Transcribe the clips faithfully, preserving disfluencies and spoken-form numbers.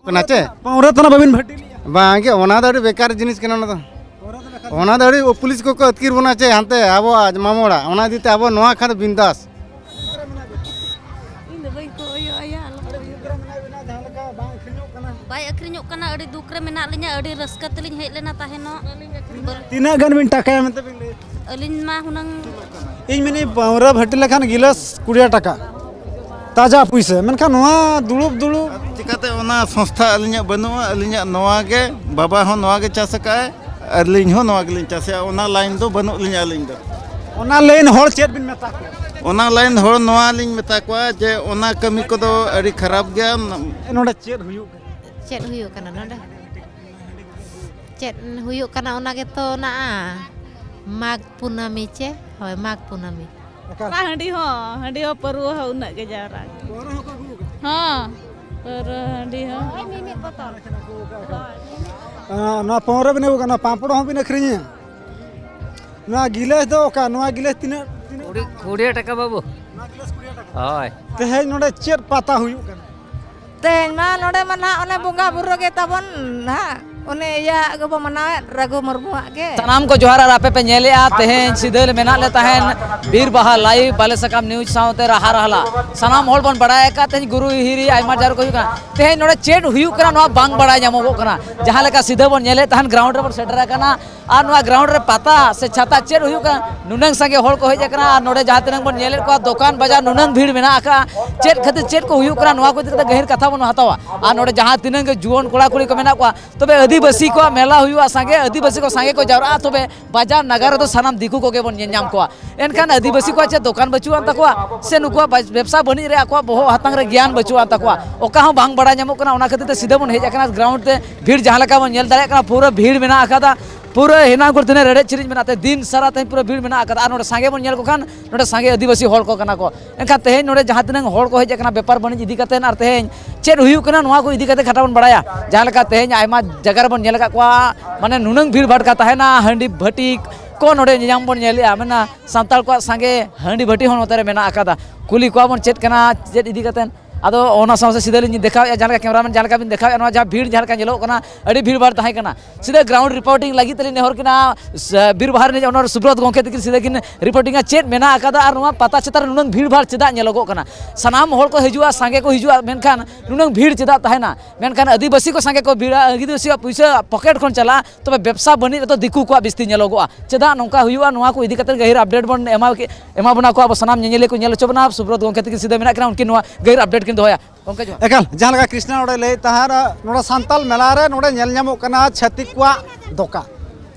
ᱠᱟᱱᱟ ᱪᱮ? ᱯᱟᱹᱣᱨᱟᱹ ᱛᱟᱱᱟ ᱵᱟᱵᱤᱱ ᱵᱷᱟᱹᱴᱤ ᱞᱮᱜᱼᱟ? ᱵᱟᱝ ᱜᱮ, ᱚᱱᱟ ᱫᱚ ᱟᱹᱰᱤ ᱵᱮᱠᱟᱨ ᱡᱤᱱᱤᱥ ᱠᱟᱱᱟ ᱚᱱᱟ ᱫᱚ᱾ ᱯᱟᱹᱣᱨᱟᱹ ᱫᱚ ᱵᱮᱠᱟᱨ᱾ ᱚᱱᱟ ᱫᱚ ᱟᱹᱰᱤ ᱯᱩᱞᱤᱥ ᱠᱚᱠᱚ ᱟᱹᱛᱠᱤᱨ ᱵᱚᱱᱟ ᱪᱮ ᱦᱟᱱᱛᱮ ᱟᱵᱚᱣᱟᱜ ᱢᱟᱢᱚ ᱚᱲᱟᱜ, ᱚᱱᱟ ᱤᱫᱤ ᱛᱮ ᱟᱵᱚ ᱱᱚᱣᱟ ᱠᱷᱟᱱ ᱫᱚ ᱵᱤᱱᱫᱟᱥ᱾ ᱤᱧ ᱫᱚ ᱵᱟᱹᱧ ᱠᱚᱭᱚᱜ ᱟᱭᱟ, ᱟᱞᱚ ᱠᱚᱭᱚᱜ᱾ ᱵᱟᱭ ᱟᱹᱠᱷᱨᱤᱧᱚᱜ ᱠᱟᱱᱟ, ᱟᱹᱰᱤ ᱫᱩᱠ ᱨᱮ ᱢᱮᱱᱟᱜ ᱞᱤᱧᱟ, ᱟᱹᱰᱤ ᱨᱟᱹᱥᱠᱟᱹ ᱛᱮᱞᱤᱧ ᱦᱮᱡ ᱞᱮᱱᱟ ᱛᱟᱦᱮᱱᱚᱜ᱾ ᱛᱤᱱᱟᱹᱜ ᱜᱟᱱ ᱵᱤᱱ ᱴᱟᱠᱟᱭᱟ ᱢᱮᱱᱛᱮ ᱵᱤᱱ ᱞᱟᱹᱭᱮᱫ? ᱟᱹᱞᱤᱧ ᱢᱟ ᱦᱩᱱᱟᱹᱝ ᱤᱧ ᱢᱮᱱᱮᱫ ᱯᱟᱹᱣᱨᱟᱹ ᱵᱷᱟᱹᱴᱤ ᱞᱮᱠᱷᱟᱱ ᱜᱤᱞᱟᱹᱥ ᱠᱩᱲᱤ ᱴᱟᱠᱟ, ᱛᱟᱡᱟ ᱯᱩᱭᱥᱟᱹ, ᱢᱮᱱᱠᱷᱟᱱ ᱱᱚᱣᱟ ᱫᱩᱲᱩᱵ ᱫᱩᱲᱩᱵ ᱪᱤᱠᱟᱹᱛᱮ ᱚᱱᱟ ᱥᱚᱝᱥᱛᱷᱟ ᱟᱹᱞᱤᱧᱟᱜ ᱵᱟᱹᱱᱩᱜᱼᱟ, ᱟᱹᱞᱤᱧᱟᱜ ᱱᱚᱣᱟ ᱜᱮ, ᱵᱟᱵᱟ ᱦᱚᱸ ᱱᱚᱣᱟ ᱜᱮ ᱪᱟᱥ ᱟᱠᱟᱫᱼᱟᱭ, ᱟᱹᱞᱤᱧ ᱦᱚᱸ ᱱᱚᱣᱟ ᱜᱮᱞᱤᱧ ᱪᱟᱥᱮᱜᱼᱟ, ᱚᱱᱟ ᱞᱟᱭᱤᱱ ᱫᱚ ᱵᱟᱹᱱᱩᱜ ᱞᱤᱧᱟ ᱟᱹᱞᱤᱧ ᱫᱚ᱾ ᱚᱱᱟ ᱞᱟᱭᱤᱱ ᱦᱚᱲ ᱪᱮᱫ ᱵᱤᱱ ᱢᱮᱛᱟ ᱠᱚᱣᱟ? ᱚᱱᱟ ᱞᱟᱭᱤᱱ ᱦᱚᱲ ᱱᱚᱣᱟ ᱞᱤᱧ ᱢᱮᱛᱟ ᱠᱚᱣᱟ ᱡᱮ ᱚᱱᱟ ᱠᱟᱹᱢᱤ ᱠᱚᱫᱚ ᱟᱹᱰᱤ ᱠᱷᱟᱨᱟᱯ ᱜᱮᱭᱟ᱾ ᱱᱚᱰᱮ ᱪᱮᱫ ᱦᱩᱭᱩᱜ ᱠᱟᱱᱟ? ᱪᱮᱫ ᱦᱩᱭᱩᱜ ᱠᱟᱱᱟ ᱱᱚᱰᱮ? ᱪᱮᱫ ᱦᱩᱭᱩᱜ ᱠᱟᱱᱟ ᱚᱱᱟ ᱜᱮᱛᱚ ᱚᱱᱟ ᱢᱟᱜᱽ ᱠᱩᱱᱟᱹᱢᱤ ᱪᱮ? ᱦᱳᱭ, ᱢᱟᱜᱽ ᱠᱩᱱᱟᱹᱢᱤ᱾ ᱮᱠᱟᱞ᱾ ᱚᱱᱟ ᱦᱟᱺᱰᱤ ᱦᱚᱸ, ᱦᱟᱺᱰᱤ ᱦᱚᱸ ᱯᱟᱹᱨᱣᱟᱹ ᱦᱚᱸ ᱩᱱᱟᱹᱜ ᱜᱮ ᱡᱟᱣᱨᱟ᱾ ᱯᱟᱹᱣᱨᱟᱹ ᱦᱚᱸᱠᱚ ᱟᱹᱜᱩ ᱟᱠᱟᱫᱟ? ᱦᱚᱸ, ᱯᱟᱹᱣᱨᱟᱹ ᱦᱟᱺᱰᱤ ᱦᱚᱸ᱾ ᱟᱨ, ᱱᱚᱣᱟ ᱯᱟᱹᱣᱨᱟᱹ ᱵᱤᱱ ᱟᱹᱜᱩ ᱟᱠᱟᱫᱟ, ᱱᱚᱣᱟ ᱯᱟᱸᱯᱲ ᱦᱚᱸ ᱵᱤᱱ ᱟᱹᱠᱷᱨᱤᱧᱟ? ᱱᱚᱣᱟ ᱜᱤᱞᱟᱹᱥ ᱫᱚ ᱚᱠᱟ? ᱱᱚᱣᱟ ᱜᱤᱞᱟᱹᱥ ᱛᱤᱱᱟᱹᱜ, ᱛᱤᱱᱟᱹᱜ ᱠᱩᱲᱤ, ᱴᱟᱠᱟ? ᱠᱩᱲᱤ ᱴᱟᱠᱟ ᱵᱟᱹᱵᱩ᱾ ᱱᱚᱣᱟ ᱜᱤᱞᱟᱹᱥ ᱠᱩᱲᱤ ᱴᱟᱠᱟ? ᱦᱳᱭ᱾ ᱛᱮᱦᱮᱧ ᱱᱚᱰᱮ ᱪᱮᱫ ᱯᱟᱛᱟ ᱦᱩᱭᱩᱜ ᱠᱟᱱᱟ? ᱛᱮᱦᱮᱧ ᱢᱟ ᱱᱚᱰᱮ ᱢᱟ ᱱᱟᱦᱟᱜ ᱚᱱᱮ ᱵᱚᱸᱜᱟ ᱵᱩᱨᱩ ᱜᱮ ᱛᱟᱵᱚᱱ ᱱᱟᱦᱟᱜ, ᱚᱱᱮ ᱤᱭᱟᱹ ᱜᱮᱵᱚ ᱢᱟᱱᱟᱣᱮᱫ, ᱨᱟᱹᱜᱷᱩ ᱢᱩᱨᱢᱩᱣᱟᱜ ᱜᱮ᱾ ᱥᱟᱱᱟᱢ ᱠᱚ ᱡᱚᱦᱟᱨ᱾ ᱟᱨ ᱟᱯᱮ ᱯᱮ ᱧᱮᱞᱮᱜᱼᱟ, ᱛᱮᱦᱮᱧ ᱥᱤᱫᱷᱟᱹ ᱞᱮ ᱢᱮᱱᱟᱜ ᱞᱮ ᱛᱟᱦᱮᱱ ᱵᱤᱨ ᱵᱟᱦᱟ ᱞᱟᱭᱤᱵᱷ ᱵᱟᱞᱮ ᱥᱟᱠᱟᱢ ᱱᱤᱭᱩᱡᱽ ᱥᱟᱶᱛᱮ ᱨᱟᱦᱟ ᱨᱟᱦᱞᱟ᱾ ᱥᱟᱱᱟᱢ ᱦᱚᱲ ᱵᱚᱱ ᱵᱟᱲᱟᱭ ᱟᱠᱟᱫ ᱛᱮᱦᱮᱧ ᱜᱩᱨᱩ ᱦᱤᱨᱤ ᱟᱭᱢᱟ ᱡᱟᱭᱜᱟ ᱨᱮᱠᱚ ᱦᱩᱭᱩᱜ ᱠᱟᱱᱟ᱾ ᱛᱮᱦᱮᱧ ᱱᱚᱰᱮ ᱪᱮᱫ ᱦᱩᱭᱩᱜ ᱠᱟᱱᱟ ᱱᱚᱣᱟ ᱵᱟᱝ ᱵᱟᱲᱟᱭ ᱧᱟᱢᱚᱜᱚᱜ ᱠᱟᱱᱟ᱾ ᱡᱟᱦᱟᱸ ᱞᱮᱠᱟ ᱥᱤᱫᱷᱟᱹ ᱵᱚᱱ ᱧᱮᱞᱮᱫ ᱛᱟᱦᱮᱱ, ᱜᱨᱟᱣᱩᱱᱰ ᱨᱮᱵᱚᱱ ᱥᱮᱴᱮᱨ ᱟᱠᱟᱱᱟ, ᱟᱨ ᱱᱚᱣᱟ ᱜᱨᱟᱣᱩᱱᱰ ᱨᱮ ᱯᱟᱛᱟ ᱥᱮ ᱪᱷᱟᱛᱟ ᱪᱮᱫ ᱦᱩᱭᱩᱜ ᱠᱟᱱᱟ, ᱱᱩᱱᱟᱹᱝ ᱥᱟᱸᱜᱮ ᱦᱚᱲ ᱠᱚ ᱦᱮᱡ ᱟᱠᱟᱱᱟ᱾ ᱟᱨ ᱱᱚᱰᱮ ᱡᱟᱦᱟᱸ ᱛᱤᱱᱟᱹᱝ ᱵᱚᱱ ᱧᱮᱞᱮᱫ ᱠᱚᱣᱟ, ᱫᱚᱠᱟᱱ ᱵᱟᱡᱟᱨ ᱱᱩᱱᱟᱹᱝ ᱵᱷᱤᱲ ᱢᱮᱱᱟᱜ ᱟᱠᱟᱫᱼᱟ, ᱪᱮᱫ ᱠᱷᱟᱹᱛᱤᱨ ᱪᱮᱫ ᱠᱚ ᱦᱩᱭᱩᱜ ᱠᱟᱱᱟ, ᱱᱚᱣᱟ ᱠᱚ ᱤᱫᱤ ᱠᱟᱛᱮ ᱜᱟᱹᱦᱤᱨ ᱠᱟᱛᱷᱟ ᱵᱚᱱ ᱦᱟᱛᱟᱣᱟ᱾ ᱟᱨ ᱱᱚᱰᱮ ᱡᱟᱦᱟᱸ ᱛᱤᱱᱟᱹᱝ ᱜᱮ ᱡᱩᱣᱟᱹᱱ ᱠᱚᱲᱟ ᱠᱩᱲᱤ ᱠᱚ ᱢᱮᱱᱟᱜ ᱠᱚᱣᱟ, ᱛᱚᱵᱮ ᱟᱹᱫᱤᱵᱟᱹᱥᱤ ᱠᱚᱣᱟᱜ ᱢᱮᱞᱟ ᱦᱩᱭᱩᱜᱼᱟ, ᱥᱟᱸᱜᱮ ᱟᱹᱫᱤᱵᱟᱹᱥᱤ ᱠᱚ ᱥᱟᱸᱜᱮ ᱠᱚ ᱡᱟᱣᱨᱟᱜᱼᱟ, ᱛᱚᱵᱮ ᱵᱟᱡᱟᱨ ᱱᱟᱜᱟᱨ ᱨᱮᱫᱚ ᱥᱟᱱᱟᱢ ᱫᱤᱠᱩ ᱠᱚᱜᱮ ᱵᱚᱱ ᱧᱮᱞ ᱧᱟᱢ ᱠᱚᱣᱟ᱾ ᱮᱱᱠᱷᱟᱱ ᱟᱹᱫᱤᱵᱟᱹᱥᱤ ᱠᱚᱣᱟᱜ ᱪᱮᱫ ᱫᱚᱠᱟᱱ ᱵᱟᱹᱪᱩᱜ ᱟᱱ ᱛᱟᱠᱚᱣᱟ, ᱥᱮ ᱱᱩᱠᱩᱣᱟᱜ ᱵᱟᱡ-, ᱵᱮᱵᱽᱥᱟ ᱵᱟᱹᱱᱤᱡ ᱨᱮ ᱟᱠᱚᱣᱟᱜ ᱵᱚᱦᱚᱜ ᱦᱟᱛᱟᱝ ᱨᱮ ᱜᱮᱭᱟᱱ ᱵᱟᱹᱪᱩᱜ ᱟᱱ ᱛᱟᱠᱚᱣᱟ, ᱚᱠᱟ ᱦᱚᱸ ᱵᱟᱝ ᱵᱟᱲᱟᱭ ᱧᱟᱢᱚᱜ ᱠᱟᱱᱟ᱾ ᱚᱱᱟ ᱠᱷᱟᱹᱛᱤᱨ ᱛᱮ ᱥᱤᱫᱷᱟᱹ ᱵᱚᱱ ᱦᱮᱡ ᱟᱠᱟᱱᱟ ᱜᱨᱟᱣᱩᱱᱰ ᱛᱮ᱾ ᱵᱷᱤᱲ ᱡᱟᱦᱟᱸ ᱞᱮᱠᱟ ᱵᱚᱱ ᱧᱮᱞ ᱫᱟᱲᱮᱭᱟᱜ ᱠᱟᱱᱟ, ᱯᱩᱨᱟᱹ ᱵᱷᱤᱲ ᱢᱮᱱᱟᱜ ᱟᱠᱟᱫᱟ, ᱯᱩᱨᱟᱹ ᱦᱮᱱᱟᱝ ᱠᱷᱚᱱ ᱛᱤᱱᱟᱹᱜ ᱨᱮᱰᱮᱡ ᱪᱤᱨᱤᱡ ᱢᱮᱱᱟᱜ ᱛᱮ ᱫᱤᱱ ᱥᱟᱨᱟ ᱛᱮᱦᱮᱧ ᱯᱩᱨᱟᱹ ᱵᱷᱤᱲ ᱢᱮᱱᱟᱜ ᱟᱠᱟᱫᱟ᱾ ᱟᱨ ᱱᱚᱰᱮ ᱥᱟᱸᱜᱮ ᱵᱚᱱ ᱧᱮᱞ ᱠᱚ ᱠᱷᱟᱱ ᱱᱚᱰᱮ ᱥᱟᱸᱜᱮ ᱟᱹᱫᱤᱵᱟᱹᱥᱤ ᱦᱚᱲ ᱠᱚ ᱠᱟᱱᱟ ᱠᱚ᱾ ᱮᱱᱠᱷᱟᱱ ᱛᱮᱦᱮᱧ ᱱᱚᱰᱮ ᱡᱟᱦᱟᱸ ᱛᱤᱱᱟᱹᱝ ᱦᱚᱲ ᱠᱚ ᱦᱮᱡ ᱟᱠᱟᱱᱟ ᱵᱮᱯᱟᱨ ᱵᱟᱹᱱᱤᱡᱽ ᱤᱫᱤ ᱠᱟᱛᱮ, ᱟᱨ ᱛᱮᱦᱮᱧ ᱪᱮᱫ ᱦᱩᱭᱩᱜ ᱠᱟᱱᱟ ᱱᱚᱣᱟ ᱠᱚ ᱤᱫᱤ ᱠᱟᱛᱮ ᱠᱟᱛᱷᱟ ᱵᱚᱱ ᱵᱟᱲᱟᱭᱟ᱾ ᱡᱟᱦᱟᱸ ᱞᱮᱠᱟ ᱛᱮᱦᱮᱧ ᱟᱭᱢᱟ ᱡᱟᱭᱜᱟ ᱨᱮᱵᱚᱱ ᱧᱮᱞ ᱟᱠᱟᱫ ᱠᱚᱣᱟ, ᱢᱟᱱᱮ ᱱᱩᱱᱟᱹᱝ ᱵᱷᱤᱲ ᱵᱷᱟᱲ ᱠᱟ ᱛᱟᱦᱮᱱᱟ, ᱦᱟᱺᱰᱤ ᱵᱷᱟᱹᱴᱤ ᱠᱚ ᱱᱚᱰᱮ ᱧᱮᱧᱟᱢ ᱵᱚᱱ ᱧᱮᱞᱮᱜᱼᱟ᱾ ᱢᱮᱱᱟ ᱥᱟᱱᱛᱟᱲ ᱠᱚᱣᱟᱜ ᱥᱟᱸᱜᱮ ᱦᱟᱺᱰᱤ ᱵᱷᱟᱹᱴᱤ ᱦᱚᱸ ᱱᱚᱛᱮ ᱨᱮ ᱢᱮᱱᱟᱜ ᱟᱠᱟᱫᱟ᱾ ᱠᱩᱞᱤ ᱠᱚᱣᱟ ᱵᱚᱱ ᱪᱮᱫ ᱠᱟᱱᱟ, ᱪᱮᱫ ᱤᱫᱤ ᱠᱟᱛᱮ᱾ ᱟᱫᱚ ᱚᱱᱟ ᱥᱟᱶ ᱥᱟᱶ ᱥᱤᱫᱷᱟᱹ ᱞᱤᱧ ᱫᱮᱠᱷᱟᱣᱮᱫᱼᱟ, ᱡᱟᱦᱟᱸ ᱞᱮᱠᱟ cameraman ᱡᱟᱦᱟᱸ ᱞᱮᱠᱟ ᱵᱤᱱ ᱫᱮᱠᱷᱟᱣᱮᱫᱼᱟ, ᱱᱚᱣᱟ ᱡᱟᱦᱟᱸ ᱵᱷᱤᱲ ᱡᱟᱦᱟᱸ ᱞᱮᱠᱟ ᱧᱮᱞᱚᱜ ᱠᱟᱱᱟ, ᱟᱹᱰᱤ ᱵᱷᱤᱲ ᱵᱷᱟᱲ ᱛᱟᱦᱮᱸ ᱠᱟᱱᱟ᱾ ᱥᱤᱫᱷᱟᱹ ground reporting ᱞᱟᱹᱜᱤᱫ ᱛᱮᱞᱤᱧ ᱱᱮᱦᱚᱨ ᱠᱤᱱᱟ, ᱥᱮ, ᱵᱤᱨ ᱵᱟᱦᱟ ᱨᱤᱱᱤᱡ owner ᱥᱩᱵᱨᱚᱛ ᱜᱚᱢᱠᱮ ᱛᱟᱹᱠᱤᱱ ᱥᱤᱫᱷᱟᱹ ᱠᱤᱱ reporting ᱟ, ᱪᱮᱫ ᱢᱮᱱᱟᱜ ᱟᱠᱟᱫᱟ ᱟᱨ ᱱᱚᱣᱟ ᱯᱟᱛᱟ ᱪᱷᱟᱛᱟ ᱨᱮ ᱱᱩᱱᱟᱹᱝ ᱵᱷᱤᱲ ᱵᱷᱟᱲ ᱪᱮᱫᱟᱜ ᱧᱮᱞᱚᱜᱚᱜ ᱠᱟᱱᱟ? ᱥᱟᱱᱟᱢ ᱦᱚᱲ ᱠᱚ ᱦᱤᱡᱩᱜᱼᱟ, ᱥᱟᱸᱜᱮ ᱠᱚ ᱦᱤᱡᱩᱜᱼᱟ, ᱢᱮᱱᱠᱷᱟᱱ ᱱᱩᱱᱟᱹᱝ ᱵᱷᱤᱲ ᱪᱮᱫᱟᱜ ᱛᱟᱦᱮᱱᱟ? ᱢᱮᱱᱠᱷᱟᱱ ᱟᱹᱫᱤᱵᱟᱹᱥᱤ ᱠᱚ ᱥᱟᱸᱜᱮ ᱠᱚ ᱵᱷᱤᱲᱟ, ᱟᱹᱫᱤᱵᱟᱹᱥᱤᱭᱟᱜ ᱯᱩᱭᱥᱟᱹ pocket ᱠᱷᱚᱱ ᱪᱟᱞᱟᱜᱼᱟ, ᱛᱚᱵᱮ ᱵᱮᱵᱽᱥᱟ ᱵᱟᱹᱱᱤᱡ ᱨᱮᱫᱚ ᱫᱤᱠᱩ ᱠᱚᱣᱟᱜ ᱵᱤᱥᱛᱤ ᱧᱮᱞᱚᱜᱚᱜᱼᱟ᱾ ᱪᱮᱫᱟᱜ ᱱᱚᱝᱠᱟ ᱦᱩᱭᱩᱜᱼᱟ? ᱱᱚᱣᱟ ᱠᱚ ᱤᱫᱤ ᱠᱟᱛᱮ ᱜᱟᱹᱦᱤᱨ update ᱵᱚᱱ ᱮᱢᱟ, ᱮᱢᱟ ᱵᱚᱱᱟ ᱠᱚ ᱟᱵᱚ ᱥᱟᱱᱟᱢ ᱧᱮᱧᱮᱞᱤᱭᱟᱹ ᱠᱚ ᱧᱮᱞ ᱦᱚᱪᱚ ᱵᱚᱱᱟ᱾ ᱥᱩᱵᱨᱚᱛ ᱜᱚᱢᱠᱮ ᱛᱟᱹᱠᱤᱱ ᱥᱤᱫᱷᱟᱹ ᱢᱮᱱᱟᱜ ᱠᱤᱱᱟ, ᱩᱱᱠᱤᱱ ᱱᱚᱣᱟ ᱜᱟᱹᱦᱤᱨ update ᱠᱤᱱ ᱫᱚᱦᱚᱭᱟ᱾ ᱜᱚᱢᱠᱮ ᱡᱚᱦᱟᱨ᱾ ᱮᱠᱟᱞ, ᱡᱟᱦᱟᱸ ᱞᱮᱠᱟ ᱠᱨᱤᱥᱱᱟ ᱱᱚᱰᱮ ᱞᱟᱹᱭᱮᱫ ᱛᱟᱦᱮᱸᱫ, ᱱᱚᱰᱮ ᱥᱟᱱᱛᱟᱞ ᱢᱮᱞᱟ ᱨᱮ ᱱᱚᱰᱮ ᱧᱮᱞ ᱧᱟᱢᱚᱜ ᱠᱟᱱᱟ ᱪᱷᱟᱹᱛᱤᱠ ᱠᱚᱣᱟᱜ ᱫᱚᱠᱟᱱ᱾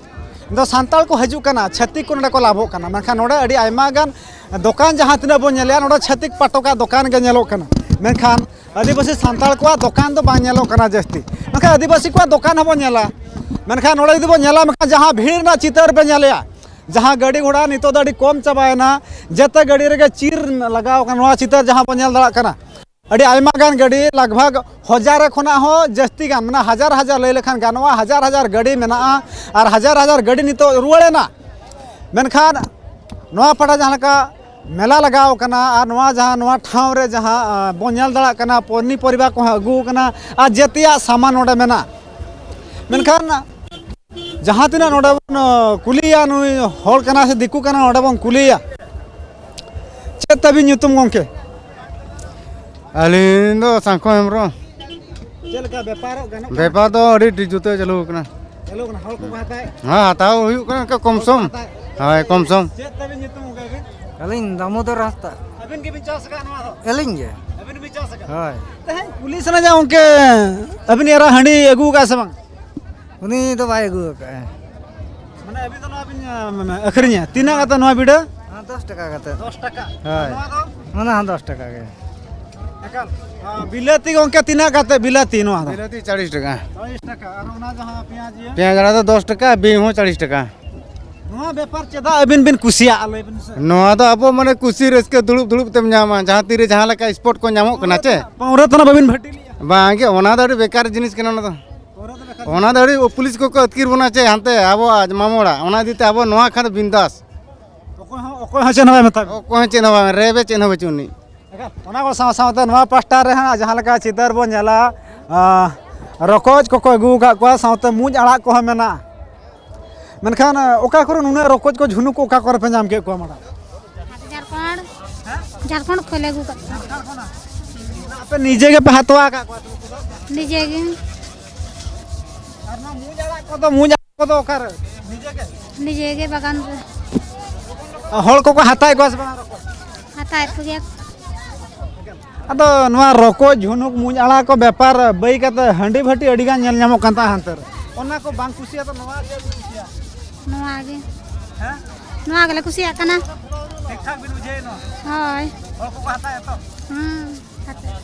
ᱫᱚ ᱥᱟᱱᱛᱟᱲ ᱠᱚ ᱦᱤᱡᱩᱜ ᱠᱟᱱᱟ, ᱪᱷᱟᱹᱛᱤᱠ ᱠᱚ ᱱᱚᱰᱮ ᱠᱚ ᱞᱟᱵᱷᱚᱜ ᱠᱟᱱᱟ, ᱢᱮᱱᱠᱷᱟᱱ ᱱᱚᱰᱮ ᱟᱹᱰᱤ ᱟᱭᱢᱟ ᱜᱟᱱ ᱫᱚᱠᱟᱱ ᱡᱟᱦᱟᱸ ᱛᱤᱱᱟᱹᱜ ᱵᱚᱱ ᱧᱮᱞᱮᱜᱼᱟ, ᱱᱚᱰᱮ ᱪᱷᱟᱹᱛᱤᱠ ᱯᱟᱴᱚᱠᱟᱜ ᱫᱚᱠᱟᱱ ᱜᱮ ᱧᱮᱞᱚᱜ ᱠᱟᱱᱟ, ᱢᱮᱱᱠᱷᱟᱱ ᱟᱹᱫᱤᱵᱟᱹᱥᱤ ᱥᱟᱱᱛᱟᱲ ᱠᱚᱣᱟᱜ ᱫᱚᱠᱟᱱ ᱫᱚ ᱵᱟᱝ ᱧᱮᱞᱚᱜ ᱠᱟᱱᱟ ᱡᱟᱹᱥᱛᱤ᱾ ᱢᱮᱱᱠᱷᱟᱱ ᱟᱹᱫᱤᱵᱟᱹᱥᱤ ᱠᱚᱣᱟᱜ ᱫᱚᱠᱟᱱ ᱦᱚᱸᱵᱚᱱ ᱧᱮᱞᱟ, ᱢᱮᱱᱠᱷᱟᱱ ᱱᱚᱰᱮ ᱡᱩᱫᱤ ᱵᱚᱱ ᱧᱮᱞᱟ, ᱢᱮᱱᱠᱷᱟᱱ ᱡᱟᱦᱟᱸ ᱵᱷᱤᱲ ᱨᱮᱱᱟᱜ ᱪᱤᱛᱟᱹᱨ ᱯᱮ ᱧᱮᱞᱮᱜᱼᱟ, ᱡᱟᱦᱟᱸ ᱜᱟᱹᱰᱤ ᱜᱷᱚᱲᱟ ᱱᱤᱛᱚᱜ ᱫᱚ ᱟᱹᱰᱤ ᱠᱚᱢ ᱪᱟᱵᱟᱭᱮᱱᱟ, ᱡᱮᱛᱮ ᱜᱟᱹᱰᱤ ᱨᱮᱜᱮ ᱪᱤᱨ ᱞᱟᱜᱟᱣ ᱠᱟᱱᱟ, ᱱᱚᱣᱟ ᱪᱤᱛᱟᱹᱨ ᱡᱟᱦᱟᱸ ᱵᱚᱱ ᱧᱮᱞ ᱫᱟᱲᱮᱭᱟᱜ ᱠᱟᱱᱟ᱾ ᱟᱹᱰᱤ ᱟᱭᱢᱟ ᱜᱟᱱ ᱜᱟᱹᱰᱤ, ᱞᱟᱜᱽ ᱵᱷᱟᱜᱽ ᱦᱟᱡᱟᱨ ᱠᱷᱚᱱᱟᱜ ᱦᱚᱸ ᱡᱟᱹᱥᱛᱤ ᱜᱟᱱ, ᱢᱟᱱᱮ ᱦᱟᱡᱟᱨ ᱦᱟᱡᱟᱨ ᱞᱟᱹᱭ ᱞᱮᱠᱷᱟᱱ ᱜᱟᱱᱚᱜᱼᱟ, ᱦᱟᱡᱟᱨ ᱦᱟᱡᱟᱨ ᱜᱟᱹᱰᱤ ᱢᱮᱱᱟᱜᱼᱟ ᱟᱨ ᱦᱟᱡᱟᱨ ᱦᱟᱡᱟᱨ ᱜᱟᱹᱰᱤ ᱱᱤᱛᱚᱜ ᱨᱩᱣᱟᱹᱲᱮᱱᱟ᱾ ᱢᱮᱱᱠᱷᱟᱱ ᱱᱚᱣᱟ ᱯᱟᱦᱴᱟ ᱡᱟᱦᱟᱸ ᱞᱮᱠᱟ ᱢᱮᱞᱟ ᱞᱟᱜᱟᱣ ᱠᱟᱱᱟ ᱟᱨ ᱱᱚᱣᱟ ᱡᱟᱦᱟᱸ, ᱱᱚᱣᱟ ᱴᱷᱟᱶ ᱨᱮ ᱡᱟᱦᱟᱸ, ᱟ, ᱵᱚᱱ ᱧᱮᱞ ᱫᱟᱲᱮᱭᱟᱜ ᱠᱟᱱᱟ, ᱯᱚᱱᱤ ᱯᱚᱨᱤᱵᱟ ᱠᱚᱦᱚᱸ ᱟᱹᱜᱩ ᱠᱟᱱᱟ ᱟᱨ ᱡᱟᱹᱛᱤᱭᱟᱜ ᱥᱟᱢᱟᱱ ᱱᱚᱰᱮ ᱢᱮᱱᱟᱜᱼᱟ᱾ ᱢᱮᱱᱠᱷᱟᱱ ᱡᱟᱦᱟᱸ ᱛᱤᱱᱟᱹᱜ ᱱᱚᱰᱮ ᱵᱚᱱ, ᱟ, ᱠᱩᱞᱤᱭᱟ, ᱱᱩᱭ ᱦᱚᱲ ᱠᱟᱱᱟ ᱥᱮ ᱫᱤᱠᱩ ᱠᱟᱱᱟ, ᱱᱚᱰᱮ ᱵᱚᱱ ᱠᱩᱞᱤᱭᱟ, ᱪᱮᱫ ᱛᱟᱵᱤᱱ ᱧᱩᱛᱩᱢ ᱜᱚᱢᱠᱮ? ᱟᱹᱞᱤᱧ ᱫᱚ ᱥᱟᱝᱠᱷᱚ ᱦᱮᱢᱵᱨᱚᱢ᱾ ᱪᱮᱫ ᱞᱮᱠᱟ ᱵᱮᱯᱟᱨᱚᱜ ᱜᱟᱱᱚᱜ ᱠᱟᱱᱟ? ᱵᱮᱯᱟᱨ ᱫᱚ ᱟᱹᱰᱤ ᱡᱩᱛᱟᱹ ᱪᱟᱹᱞᱩ ᱟᱠᱟᱱᱟ᱾ ᱪᱟᱹᱞᱩ ᱠᱟᱱᱟ, ᱦᱚᱲ ᱠᱚᱠᱚ ᱦᱟᱛᱟᱣᱮᱫ? ᱦᱮᱸ, ᱦᱟᱛᱟᱣ ᱦᱩᱭᱩᱜ ᱠᱟᱱᱟ, ᱚᱱᱠᱟ ᱠᱚᱢ ᱥᱚᱢ᱾ ᱦᱚᱲ ᱠᱚ ᱦᱟᱛᱟᱣᱮᱫ? ᱦᱳᱭ, ᱠᱚᱢ ᱥᱚᱢ᱾ ᱪᱮᱫ ᱛᱟᱵᱤᱱ ᱧᱩᱛᱩᱢ ᱜᱚᱢᱠᱮ ᱟᱹᱵᱤᱱ? ᱟᱹᱞᱤᱧ ᱫᱟᱢᱳᱫᱚᱨ ᱦᱟᱸᱥᱫᱟ᱾ ᱟᱹᱵᱤᱱ ᱜᱮᱵᱤᱱ ᱪᱟᱥ ᱟᱠᱟᱫ ᱱᱚᱣᱟ ᱫᱚ? ᱟᱹᱞᱤᱧ ᱜᱮ᱾ ᱟᱹᱵᱤᱱ ᱵᱤᱱ ᱪᱟᱥ ᱟᱠᱟᱫ? ᱦᱳᱭ᱾ ᱛᱮᱦᱮᱧ ᱠᱩᱞᱤ ᱥᱟᱱᱟ ᱧᱟ ᱜᱚᱢᱠᱮ, ᱟᱹᱵᱤᱱ ᱮᱨᱟ ᱦᱟᱺᱰᱤ ᱟᱹᱜᱩ ᱟᱠᱟᱫ ᱥᱮ ᱵᱟᱝ? ᱩᱱᱤ ᱫᱚ ᱵᱟᱭ ᱟᱹᱜᱩ ᱟᱠᱟᱫᱼᱟ᱾ ᱢᱟᱱᱮ ᱟᱹᱵᱤᱱ ᱫᱚ ᱱᱚᱣᱟ ᱵᱤᱱ, ᱟ, ᱢᱟᱱᱮ ᱟᱹᱠᱷᱨᱤᱧᱟ, ᱛᱤᱱᱟᱹᱜ ᱠᱟᱛᱮ ᱱᱚᱣᱟ ᱵᱤᱰᱟᱹ? ᱦᱮᱸ, ᱫᱚᱥ ᱴᱟᱠᱟ ᱠᱟᱛᱮ᱾ ᱫᱚᱥ ᱴᱟᱠᱟ? ᱦᱳᱭ᱾ ᱱᱚᱣᱟ ᱫᱚ? ᱚᱱᱟ ᱦᱚᱸ ᱫᱚᱥ ᱴᱟᱠᱟ ᱜᱮ᱾ ᱮᱠᱟᱞ᱾ ᱟ, ᱵᱤᱞᱟᱹᱛᱤ ᱜᱚᱢᱠᱮ ᱛᱤᱱᱟᱹᱜ ᱠᱟᱛᱮ ᱵᱤᱞᱟᱹᱛᱤ ᱱᱚᱣᱟ ᱫᱚ? ᱵᱤᱞᱟᱹᱛᱤ ᱪᱟᱞᱤᱥ ᱴᱟᱠᱟ᱾ ᱪᱟᱞᱤᱥ ᱴᱟᱠᱟ, ᱟᱨ ᱚᱱᱟ ᱡᱟᱦᱟᱸ ᱯᱮᱸᱭᱟᱡᱽ ᱤᱭᱟᱹ? ᱯᱮᱸᱭᱟᱡᱽ ᱟᱲᱟᱜ ᱫᱚ ᱫᱚᱥ ᱴᱟᱠᱟ, ᱵᱤᱱ ᱦᱚᱸ ᱪᱟᱞᱤᱥ ᱴᱟᱠᱟ᱾ ᱱᱚᱣᱟ ᱵᱮᱯᱟᱨ ᱪᱮᱫᱟᱜ ᱟᱹᱵᱤᱱ ᱵᱤᱱ ᱠᱩᱥᱤᱭᱟᱜᱼᱟ, ᱞᱟᱹᱭ ᱵᱤᱱ ᱥᱮ? ᱱᱚᱣᱟ ᱫᱚ ᱟᱵᱚ ᱢᱟᱱᱮ ᱠᱩᱥᱤ ᱨᱟᱹᱥᱠᱟᱹ ᱫᱩᱲᱩᱵ ᱫᱩᱲᱩᱵ ᱛᱮᱢ ᱧᱟᱢᱟ, ᱡᱟᱦᱟᱸ ᱛᱤᱨᱮ ᱡᱟᱦᱟᱸ ᱞᱮᱠᱟ spot ᱠᱚ ᱧᱟᱢᱚᱜ ᱠᱟᱱᱟ ᱪᱮ᱾ ᱯᱟᱹᱣᱨᱟᱹ ᱛᱟᱱᱟᱜ ᱵᱟᱹᱵᱤᱱ ᱵᱷᱟᱹᱴᱤ ᱞᱮᱜᱼᱟ? ᱵᱟᱝ ᱜᱮ, ᱚᱱᱟ ᱫᱚ ᱟᱹᱰᱤ ᱵᱮᱠᱟᱨ ᱡᱤᱱᱤᱥ ᱠᱟᱱᱟ ᱚᱱᱟ ᱫᱚ᱾ ᱯᱟᱹᱣᱨᱟᱹ ᱫᱚ ᱵᱮᱠᱟᱨ ᱚᱱᱟ ᱫᱚ ᱟᱹᱰᱤ ᱯᱩᱞᱤᱥ ᱠᱚᱠᱚ ᱟᱹᱛᱠᱤᱨ ᱵᱚᱱᱟ ᱪᱮ ᱦᱟᱱᱛᱮ ᱟᱵᱚᱣᱟᱜ ᱢᱟᱢᱚ ᱚᱲᱟᱜ, ᱚᱱᱟ ᱤᱫᱤ ᱛᱮ ᱟᱵᱚ ᱱᱚᱣᱟ ᱠᱷᱟᱱ ᱫᱚ ᱵᱤᱱᱫᱟᱥ᱾ ᱚᱠᱚᱭ ᱦᱚᱸ, ᱚᱠᱚᱭ ᱦᱚᱸ ᱪᱮᱫ ᱦᱚᱸ ᱵᱟᱭ ᱢᱮᱛᱟ ᱵᱤᱱᱟ? ᱚᱠᱚᱭ ᱦᱚᱸ ᱪᱮᱫ ᱦᱚᱸ ᱵᱟᱝ, ᱨᱮᱵᱮ ᱪᱮᱫ ᱦᱚᱸ ᱵᱟᱹᱪᱩᱜ ᱟᱹᱱᱤᱡ᱾ ᱚᱱᱟ ᱠᱚ ᱥᱟᱶ ᱥᱟᱶᱛᱮ ᱱᱚᱣᱟ ᱯᱟᱥᱴᱟ ᱨᱮ ᱦᱟᱸᱜ ᱡᱟᱦᱟᱸ ᱞᱮᱠᱟ ᱪᱤᱛᱟᱹᱨ ᱵᱚᱱ ᱧᱮᱞᱟ, ᱟᱸ, ᱨᱚᱠᱚᱡ ᱠᱚᱠᱚ ᱟᱹᱜᱩ ᱟᱠᱟᱫ ᱠᱚᱣᱟ, ᱥᱟᱶᱛᱮ ᱢᱩᱸᱡ ᱟᱲᱟᱜ ᱠᱚᱦᱚᱸ ᱢᱮᱱᱟᱜᱼᱟ᱾ ᱢᱮᱱᱠᱷᱟᱱ, ᱟᱸ, ᱚᱠᱟ ᱠᱚᱨᱮ ᱱᱩᱱᱟᱹᱜ ᱨᱚᱠᱚᱡ ᱠᱚ, ᱡᱷᱩᱱᱩᱠ ᱠᱚ ᱚᱠᱟ ᱠᱚᱨᱮ ᱯᱮ ᱧᱟᱢ ᱠᱮᱫ ᱠᱚᱣᱟ ᱢᱟᱲᱟᱝ? ᱡᱷᱟᱲᱠᱷᱚᱸᱰ, ᱡᱷᱟᱲᱠᱷᱚᱸᱰ ᱠᱷᱚᱱ ᱞᱮ ᱟᱹᱜᱩ ᱠᱟᱜ ᱠᱚᱣᱟ᱾ ᱟᱯᱮ ᱱᱤᱡᱮ ᱜᱮᱯᱮ ᱦᱟᱛᱣᱟ ᱟᱠᱟᱫ ᱠᱚᱣᱟ? ᱱᱤᱡᱮ ᱜᱮ᱾ ᱟᱨ ᱱᱚᱣᱟ ᱢᱩᱸᱡ ᱟᱲᱟᱜ ᱠᱚᱫᱚ, ᱢᱩᱸᱡ ᱟᱲᱟᱜ ᱠᱚᱫᱚ ᱚᱠᱟᱨᱮ? ᱱᱤᱡᱮ ᱜᱮ? ᱱᱤᱡᱮ ᱜᱮ ᱵᱟᱜᱟᱱ ᱨᱮ᱾ ᱦᱚᱲ ᱠᱚᱠᱚ ᱦᱟᱛᱟᱣᱮᱫ ᱠᱚᱣᱟ ᱥᱮ ᱵᱟᱝ ᱨᱚᱠᱚᱡ? ᱦᱟᱛᱟᱣᱮᱫ ᱠᱚᱜᱮᱭᱟ᱾ ᱟᱫᱚ ᱱᱚᱣᱟ ᱨᱚᱠᱚᱡ, ᱡᱷᱩᱱᱩᱠ, ᱢᱩᱸᱡ ᱟᱲᱟᱜ ᱠᱚ ᱵᱮᱯᱟᱨ ᱵᱟᱹᱭ ᱠᱟᱛᱮ ᱦᱟᱺᱰᱤ ᱵᱷᱟᱹᱴᱤ ᱟᱹᱰᱤ ᱜᱟᱱ ᱧᱮᱞ ᱧᱟᱢᱚᱜ ᱠᱟᱱ ᱛᱟᱦᱮᱸ ᱦᱟᱱᱛᱮ ᱨᱮ᱾ ᱚᱱᱟ ᱠᱚ ᱵᱟᱝ ᱠᱩᱥᱤᱭᱟᱜ ᱫᱚ ᱱᱚᱣᱟ ᱪᱮᱫ ᱵᱤᱱ ᱠᱩᱥᱤᱭᱟᱜᱼᱟ? ᱱᱚᱣᱟ ᱜᱮ᱾ ᱦᱮᱸ? ᱱᱚᱣᱟ ᱜᱮᱞᱮ ᱠᱩᱥᱤᱭᱟᱜ ᱠᱟᱱᱟ᱾ ᱴᱷᱤᱠ ᱴᱷᱟᱠ ᱵᱤᱱ ᱵᱩᱡᱷᱟᱹᱣᱮᱫ ᱱᱚᱣᱟ? ᱦᱳᱭ᱾ ᱦᱚᱲ ᱠᱚᱠᱚ ᱦᱟᱛᱟᱣᱮᱫ ᱛᱚ? ᱦᱩᱸ, ᱦᱟᱛᱟᱣ᱾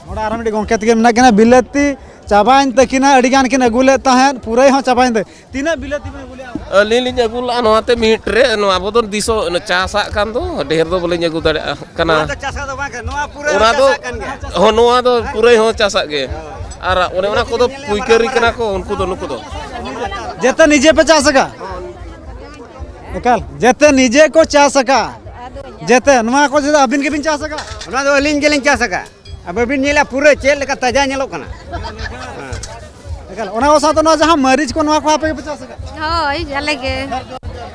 ᱱᱚᱰᱮ ᱟᱨᱚ ᱢᱤᱫᱴᱤᱡ ᱜᱚᱝᱠᱮ ᱛᱟᱹᱠᱤᱱ ᱢᱮᱱᱟᱜ ᱠᱤᱱᱟ, ᱵᱤᱞᱟᱹᱛᱤ ᱪᱟᱵᱟᱭᱮᱱ ᱛᱟᱹᱠᱤᱱᱟ, ᱟᱹᱰᱤ ᱜᱟᱱ ᱠᱤᱱ ᱟᱹᱜᱩ ᱞᱮᱫ ᱛᱟᱦᱮᱸᱫ, ᱯᱩᱨᱟᱹᱭ ᱦᱚᱸ ᱪᱟᱵᱟᱭᱮᱱ ᱛᱟᱹᱠᱤᱱᱟ᱾ ᱛᱤᱱᱟᱹᱜ ᱵᱤᱞᱟᱹᱛᱤ ᱵᱤᱱ ᱟᱹᱜᱩ ᱞᱮᱫᱼᱟ? ᱟᱹᱞᱤᱧ ᱞᱤᱧ ᱟᱹᱜᱩ ᱞᱮᱫᱼᱟ ᱱᱚᱣᱟ ᱛᱮ ᱢᱤᱫ ᱴᱨᱮ, ᱱᱚᱣᱟ ᱟᱵᱚ ᱫᱚ ᱫᱤᱥᱚᱜ ᱪᱟᱥᱟᱜ ᱠᱟᱱ ᱫᱚ, ᱰᱷᱮᱨ ᱫᱚ ᱵᱟᱹᱞᱤᱧ ᱟᱹᱜᱩ ᱫᱟᱲᱮᱭᱟᱜ ᱠᱟᱱᱟ᱾ ᱱᱚᱣᱟ ᱫᱚ ᱪᱟᱥᱟᱜ ᱫᱚ ᱵᱟᱝ ᱠᱟᱱᱟ, ᱱᱚᱣᱟ ᱯᱩᱨᱟᱹ ᱚᱱᱟ ᱫᱚ, ᱪᱟᱥᱟᱜ ᱠᱟᱱ ᱜᱮᱭᱟ᱾ ᱦᱚᱸ, ᱱᱚᱣᱟ ᱫᱚ ᱯᱩᱨᱟᱹᱭ ᱦᱚᱸ ᱪᱟᱥᱟᱜ ᱜᱮ᱾ ᱟᱨ ᱚᱱᱮ ᱚᱱᱟ ᱠᱚᱫᱚ ᱯᱩᱭᱠᱟᱹᱨᱤ ᱠᱟᱱᱟ ᱠᱚ, ᱩᱱᱠᱩ ᱫᱚ, ᱱᱩᱠᱩ ᱫᱚ᱾ ᱡᱮᱛᱮ ᱱᱤᱡᱮ ᱯᱮ ᱪᱟᱥ ᱟᱠᱟᱫ? ᱮᱠᱟᱞ, ᱡᱮᱛᱮ ᱱᱤᱡᱮ ᱠᱚ ᱪᱟᱥ ᱟᱠᱟᱫ᱾ ᱡᱮᱛᱮ, ᱱᱚᱣᱟ ᱠᱚ ᱡᱩᱫᱤ ᱟᱹᱵᱤᱱ ᱜᱮᱵᱤᱱ ᱪᱟᱥ ᱟᱠᱟᱫ? ᱚᱱᱟ ᱫᱚ ᱟᱹᱞᱤᱧ ᱜᱮᱞᱤᱧ ᱪᱟᱥ ᱟᱠᱟᱫ᱾ ᱟᱨ ᱵᱟᱹᱵᱤᱱ ᱧᱮᱞᱟ, ᱯᱩᱨᱟᱹ ᱪᱮᱫ ᱞᱮᱠᱟ ᱛᱟᱡᱟ ᱧᱮᱞᱚᱜ ᱠᱟᱱᱟ᱾ ᱦᱮᱸ᱾ ᱮᱠᱟᱞ, ᱚᱱᱟ ᱠᱚ ᱥᱟᱶᱛᱮ ᱱᱚᱣᱟ ᱡᱟᱦᱟᱸ ᱢᱟᱹᱨᱤᱪ ᱠᱚ, ᱱᱚᱣᱟ ᱠᱚ ᱟᱯᱮ ᱜᱮᱯᱮ ᱪᱟᱥ ᱟᱠᱟᱫ? ᱦᱳᱭ, ᱟᱞᱮ ᱜᱮ᱾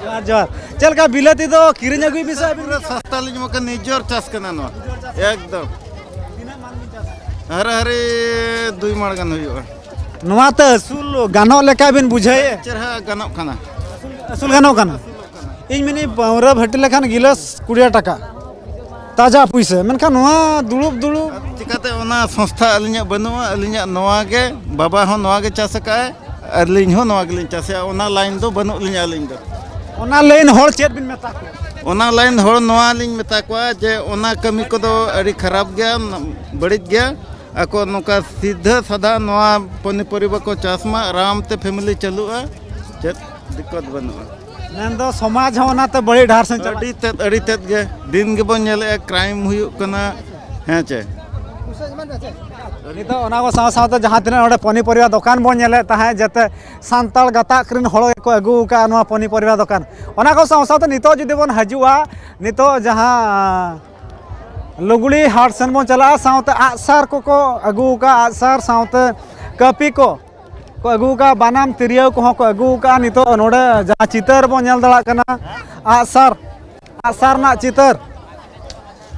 ᱡᱚᱦᱟᱨ, ᱡᱚᱦᱟᱨ᱾ ᱪᱮᱫ ᱞᱮᱠᱟ ᱵᱤᱞᱟᱹᱛᱤ ᱫᱚ ᱠᱤᱨᱤᱧ ᱟᱹᱜᱩᱭ ᱵᱤᱱ ᱥᱮ ᱟᱹᱵᱤᱱ? ᱯᱩᱨᱟᱹ ᱥᱚᱥᱛᱟ ᱞᱤᱧ ᱮᱢᱚᱜ ᱠᱟᱱᱟ, ᱱᱤᱡᱚᱨ ᱪᱟᱥ ᱠᱟᱱᱟ ᱱᱚᱣᱟ᱾ ᱮᱠᱫᱚᱢ᱾ ᱛᱤᱱᱟᱹᱜ ᱢᱟᱱ ᱵᱤᱱ ᱪᱟᱥ ᱟᱠᱟᱫ? ᱦᱟᱨᱟᱦᱟᱨᱤ ᱫᱩᱭ ᱢᱟᱲ ᱜᱟᱱ ᱦᱩᱭᱩᱜᱼᱟ᱾ ᱱᱚᱣᱟ ᱛᱮ ᱟᱹᱥᱩᱞ ᱜᱟᱱᱚᱜ ᱞᱮᱠᱟ ᱵᱤᱱ ᱵᱩᱡᱷᱟᱹᱣᱮᱫᱼᱟ? ᱪᱮᱦᱨᱟ ᱜᱟᱱᱚᱜ ᱠᱟᱱᱟ᱾ ᱟᱹᱥᱩᱞ ᱜᱟᱱᱚᱜ ᱠᱟᱱᱟ? ᱤᱧ ᱢᱮᱱᱮᱫ ᱯᱟᱹᱣᱨᱟᱹ ᱵᱷᱟᱹᱴᱤ ᱞᱮᱠᱷᱟᱱ ᱜᱤᱞᱟᱹᱥ ᱠᱩᱲᱤ ᱦᱟᱡᱟᱨ ᱴᱟᱠᱟ᱾ ᱛᱟᱡᱟ ᱯᱩᱭᱥᱟᱹ᱾ ᱢᱮᱱᱠᱷᱟᱱ ᱱᱚᱣᱟ ᱫᱩᱲᱩᱵ ᱫᱩᱲᱩᱵ ᱪᱤᱠᱟᱹᱛᱮ ᱚᱱᱟ ᱥᱚᱝᱥᱛᱷᱟ ᱟᱹᱞᱤᱧᱟᱜ ᱵᱟᱹᱱᱩᱜᱼᱟ, ᱟᱹᱞᱤᱧᱟᱜ ᱱᱚᱣᱟ ᱜᱮ, ᱵᱟᱵᱟ ᱦᱚᱸ ᱱᱚᱣᱟ ᱜᱮ ᱪᱟᱥ ᱟᱠᱟᱫᱼᱟᱭ, ᱟᱹᱞᱤᱧ ᱦᱚᱸ ᱱᱚᱣᱟ ᱜᱮᱞᱤᱧ ᱪᱟᱥᱮᱜᱼᱟ᱾ ᱚᱱᱟ ᱞᱟᱭᱤᱱ ᱫᱚ ᱵᱟᱹᱱᱩᱜ ᱞᱤᱧᱟ ᱟᱹᱞᱤᱧ ᱫᱚ᱾ ᱚᱱᱟ ᱞᱟᱭᱤᱱ ᱦᱚᱲ ᱪᱮᱫ ᱵᱤᱱ ᱢᱮᱛᱟ ᱠᱚᱣᱟ? ᱚᱱᱟ ᱞᱟᱭᱤᱱ ᱦᱚᱲ ᱱᱚᱣᱟ ᱞᱤᱧ ᱢᱮᱛᱟ ᱠᱚᱣᱟ ᱡᱮ ᱚᱱᱟ ᱠᱟᱹᱢᱤ ᱠᱚᱫᱚ ᱟᱹᱰᱤ ᱠᱷᱟᱨᱟᱯ ᱜᱮᱭᱟ, ᱵᱟᱹᱲᱤᱡ ᱜᱮᱭᱟ᱾ ᱟᱠᱚ ᱱᱚᱝᱠᱟ ᱥᱤᱫᱷᱟᱹ ᱥᱟᱫᱷᱟ ᱱᱚᱣᱟ ᱯᱚᱱᱤᱯᱚᱨᱤᱵᱟ ᱠᱚ ᱪᱟᱥ ᱢᱟ, ᱟᱨᱟᱢ ᱛᱮ ᱯᱷᱮᱢᱮᱞᱤ ᱪᱟᱹᱞᱩᱜᱼᱟ, ᱪᱮᱫ ᱫᱤᱠᱠᱚᱛ ᱵᱟᱹᱱᱩᱜᱼᱟ᱾ ᱢᱮᱱᱫᱚ ᱥᱚᱢᱟᱡᱽ ᱦᱚᱸ ᱚᱱᱟᱛᱮ ᱵᱟᱹᱲᱤᱡ ᱰᱟᱦᱟᱨ ᱥᱮᱱ ᱪᱟᱞᱟᱜ ᱟᱹᱰᱤ ᱛᱮᱫ, ᱟᱹᱰᱤ ᱛᱮᱫ ᱜᱮ ᱫᱤᱱ ᱜᱮᱵᱚᱱ ᱧᱮᱞᱮᱫᱼᱟ, ᱠᱨᱟᱭᱤᱢ ᱦᱩᱭᱩᱜ ᱠᱟᱱᱟ, ᱦᱮᱸ ᱪᱮ? ᱱᱤᱛᱚᱜ ᱚᱱᱟ ᱠᱚ ᱥᱟᱶ ᱥᱟᱶᱛᱮ ᱡᱟᱦᱟᱸ ᱛᱤᱱᱟᱹᱜ ᱱᱚᱰᱮ ᱯᱚᱱᱤᱯᱚᱨᱤᱵᱟ ᱫᱚᱠᱟᱱ ᱵᱚᱱ ᱧᱮᱞᱮᱫ ᱛᱟᱦᱮᱸᱫ, ᱡᱟᱛᱮ ᱥᱟᱱᱛᱟᱲ ᱜᱟᱛᱟᱠ ᱨᱮᱱ ᱦᱚᱲ ᱜᱮᱠᱚ ᱟᱹᱜᱩ ᱟᱠᱟᱫᱼᱟ ᱱᱚᱣᱟ ᱯᱚᱱᱤᱯᱚᱨᱤᱵᱟ ᱫᱚᱠᱟᱱ᱾ ᱚᱱᱟ ᱠᱚ ᱥᱟᱶ ᱥᱟᱶᱛᱮ ᱱᱤᱛᱚᱜ ᱡᱩᱫᱤ ᱵᱚᱱ ᱦᱤᱡᱩᱜᱼᱟ, ᱱᱤᱛᱚᱜ ᱡᱟᱦᱟᱸ ᱞᱩᱜᱽᱲᱤ ᱦᱟᱴ ᱥᱮᱱ ᱵᱚᱱ ᱪᱟᱞᱟᱜᱼᱟ, ᱥᱟᱶᱛᱮ ᱟᱜᱼᱥᱟᱨ ᱠᱚᱠᱚ ᱟᱹᱜᱩ ᱟᱠᱟᱫᱼᱟ, ᱟᱜᱼᱥᱟᱨ ᱥᱟᱶᱛᱮ ᱠᱟᱹᱯᱤ ᱠᱚ ᱠᱚ ᱟᱹᱜᱩ ᱟᱠᱟᱫᱼᱟ, ᱵᱟᱱᱟᱢ ᱛᱤᱨᱭᱳ ᱠᱚᱦᱚᱸ ᱠᱚ ᱟᱹᱜᱩ ᱟᱠᱟᱫᱼᱟ᱾ ᱱᱤᱛᱚᱜ ᱱᱚᱰᱮ ᱡᱟᱦᱟᱸ ᱪᱤᱛᱟᱹᱨ ᱵᱚᱱ ᱧᱮᱞ ᱫᱟᱲᱮᱭᱟᱜ ᱠᱟᱱᱟ, ᱟᱜᱼᱥᱟᱨ, ᱟᱜᱼᱥᱟᱨ ᱨᱮᱱᱟᱜ ᱪᱤᱛᱟᱹᱨ,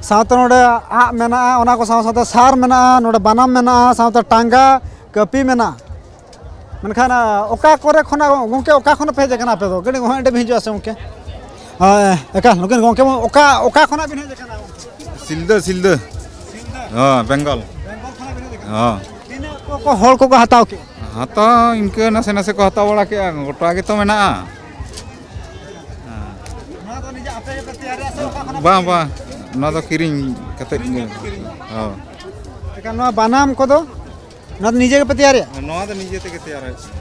ᱥᱟᱶᱛᱮ ᱱᱚᱰᱮ ᱟᱜ ᱢᱮᱱᱟᱜᱼᱟ, ᱚᱱᱟ ᱠᱚ ᱥᱟᱶ ᱥᱟᱶᱛᱮ ᱥᱟᱨ ᱢᱮᱱᱟᱜᱼᱟ, ᱱᱚᱰᱮ ᱵᱟᱱᱟᱢ ᱢᱮᱱᱟᱜᱼᱟ, ᱥᱟᱶᱛᱮ ᱴᱟᱸᱜᱟ, ᱠᱟᱹᱯᱤ ᱢᱮᱱᱟᱜᱼᱟ᱾ ᱢᱮᱱᱠᱷᱟᱱ, ᱟ, ᱚᱠᱟ ᱠᱚᱨᱮ ᱠᱷᱚᱱᱟᱜ, ᱜᱚᱢᱠᱮ, ᱚᱠᱟ ᱠᱷᱚᱱ ᱯᱮ ᱦᱮᱡ ᱟᱠᱟᱱᱟ ᱟᱯᱮ ᱫᱚ? ᱠᱟᱹᱴᱤᱡ ᱦᱚᱸ ᱚᱸᱰᱮ ᱵᱤᱱ ᱦᱤᱡᱩᱜᱼᱟ ᱥᱮ, ᱜᱚᱢᱠᱮ? ᱦᱳᱭ, ᱮᱠᱟᱞ, ᱱᱩᱠᱤᱱ ᱜᱚᱢᱠᱮ, ᱚᱠᱟ, ᱚᱠᱟ ᱠᱷᱚᱱᱟᱜ ᱵᱤᱱ ᱦᱮᱡ ᱟᱠᱟᱱᱟ, ᱜᱚᱢᱠᱮ? ᱥᱤᱞᱫᱟᱹ, ᱥᱤᱞᱫᱟᱹ᱾ ᱥᱤᱞᱫᱟᱹ? ᱦᱚᱸ, ᱵᱮᱝᱜᱚᱞ᱾ ᱵᱮᱝᱜᱚᱞ ᱠᱷᱚᱱᱟᱜ ᱵᱤᱱ ᱦᱮᱡ ᱟᱠᱟᱱᱟ? ᱦᱚᱸ᱾ ᱛᱤᱱᱟᱹᱜ ᱠᱚ, ᱠᱚ ᱦᱚᱲ ᱠᱚᱠᱚ ᱦᱟᱛᱟᱣ ᱠᱮᱫᱼᱟ? ᱦᱟᱛᱟᱣ ᱤᱱᱠᱟᱹ ᱱᱟᱥᱮ ᱱᱟᱥᱮ ᱠᱚ ᱦᱟᱛᱟᱣ ᱵᱟᱲᱟ ᱠᱮᱫᱼᱟ, ᱜᱚᱴᱟ ᱜᱮᱛᱚ ᱢᱮᱱᱟᱜᱼᱟ᱾ ᱦᱮᱸ᱾ ᱱᱚᱣᱟ ᱫᱚ ᱱᱤᱡᱮ ᱟᱯᱮ ᱜᱮᱯᱮ ᱛᱮᱭᱟᱨᱮᱜᱼᱟ ᱥᱮ ᱚᱠᱟ ᱠᱷᱚᱱᱟᱜ ᱯᱮ ᱵᱟᱝ, ᱠᱤᱨᱤᱧᱟ? ᱵᱟᱝ, ᱱᱚᱣᱟ ᱫᱚ ᱠᱤᱨᱤᱧ ᱠᱟᱛᱮᱫ ᱜᱮ᱾ ᱠᱤᱨᱤᱧ ᱠᱟᱛᱮ ᱠᱤᱨᱤᱧ? ᱦᱚᱸ᱾ ᱮᱱᱠᱷᱟᱱ ᱱᱚᱣᱟ ᱵᱟᱱᱟᱢ ᱠᱚᱫᱚ? ᱱᱚᱣᱟ ᱫᱚ ᱱᱤᱡᱮ ᱜᱮᱯᱮ ᱛᱮᱭᱟᱨᱮᱜᱼᱟ? ᱱᱚᱣᱟ ᱫᱚ ᱱᱤᱡᱮ ᱛᱮᱜᱮ ᱛᱮᱭᱟᱨ ᱦᱩᱭᱩᱜ ᱠᱟᱱᱟ᱾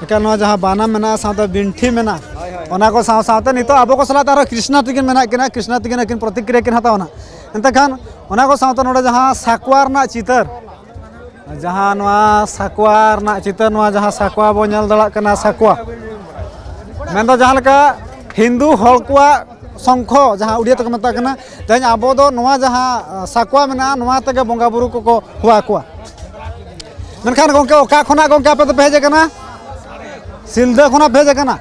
ᱮᱱᱠᱷᱟᱱ ᱱᱚᱣᱟ ᱡᱟᱦᱟᱸ ᱵᱟᱱᱟᱢ ᱢᱮᱱᱟᱜᱼᱟ, ᱥᱟᱶᱛᱮ ᱵᱤᱱᱴᱷᱤ ᱢᱮᱱᱟᱜᱼᱟ, ᱦᱳᱭ, ᱦᱳᱭ᱾ ᱚᱱᱟ ᱠᱚ ᱥᱟᱶ ᱥᱟᱶᱛᱮ ᱱᱤᱛᱚᱜ ᱟᱵᱚ ᱠᱚ ᱥᱟᱞᱟᱜ ᱛᱮ ᱟᱨᱦᱚᱸ ᱠᱨᱤᱥᱱᱟ ᱛᱟᱹᱠᱤᱱ ᱢᱮᱱᱟᱜ ᱠᱤᱱᱟ, ᱠᱨᱤᱥᱱᱟ ᱛᱟᱹᱠᱤᱱ ᱟᱹᱠᱤᱱ ᱯᱨᱚᱛᱤᱠᱨᱤᱭᱟ ᱠᱤᱱ ᱦᱟᱛᱟᱣᱟ ᱱᱟᱜ᱾ ᱮᱱᱛᱮ ᱠᱷᱟᱱ ᱚᱱᱟ ᱠᱚ ᱥᱟᱶᱛᱮ ᱱᱚᱰᱮ ᱡᱟᱦᱟᱸ ᱥᱟᱠᱣᱟ ᱨᱮᱱᱟᱜ ᱪᱤᱛᱟᱹᱨ, ᱡᱟᱦᱟᱸ ᱱᱚᱣᱟ ᱥᱟᱠᱣᱟ ᱨᱮᱱᱟᱜ ᱪᱤᱛᱟᱹᱨ, ᱱᱚᱣᱟ ᱡᱟᱦᱟᱸ ᱥᱟᱠᱣᱟ ᱵᱚᱱ ᱧᱮᱞ ᱫᱟᱲᱮᱭᱟᱜ ᱠᱟᱱᱟ, ᱥᱟᱠᱣᱟ ᱢᱮᱱᱫᱚ ᱡᱟᱦᱟᱸ ᱞᱮᱠᱟ ᱦᱤᱱᱫᱩ ᱦᱚᱲ ᱠᱚᱣᱟᱜ ᱥᱚᱝᱠᱷᱚ, ᱡᱟᱦᱟᱸ ᱩᱲᱤᱭᱟ ᱛᱮᱠᱚ ᱢᱮᱛᱟᱜ ᱠᱟᱱᱟ, ᱛᱮᱦᱮᱧ ᱟᱵᱚ ᱫᱚ ᱱᱚᱣᱟ ᱡᱟᱦᱟᱸ, ᱟ, ᱥᱟᱠᱣᱟ ᱢᱮᱱᱟᱜᱼᱟ, ᱱᱚᱣᱟ ᱛᱮᱜᱮ ᱵᱚᱸᱜᱟ ᱵᱩᱨᱩ ᱠᱚᱠᱚ ᱦᱚᱦᱚ ᱟᱠᱚᱣᱟ᱾ ᱢᱮᱱᱠᱷᱟᱱ ᱜᱚᱢᱠᱮ, ᱚᱠᱟ ᱠᱷᱚᱱᱟᱜ ᱜᱚᱢᱠᱮ ᱟᱯᱮ ᱫᱚᱯᱮ ᱦᱮᱡ ᱟᱠᱟᱱᱟ? ᱥᱤᱞᱫᱟᱹ ᱠᱷᱚᱱᱟᱜ ᱯᱮ ᱦᱮᱡ ᱟᱠᱟᱱᱟ?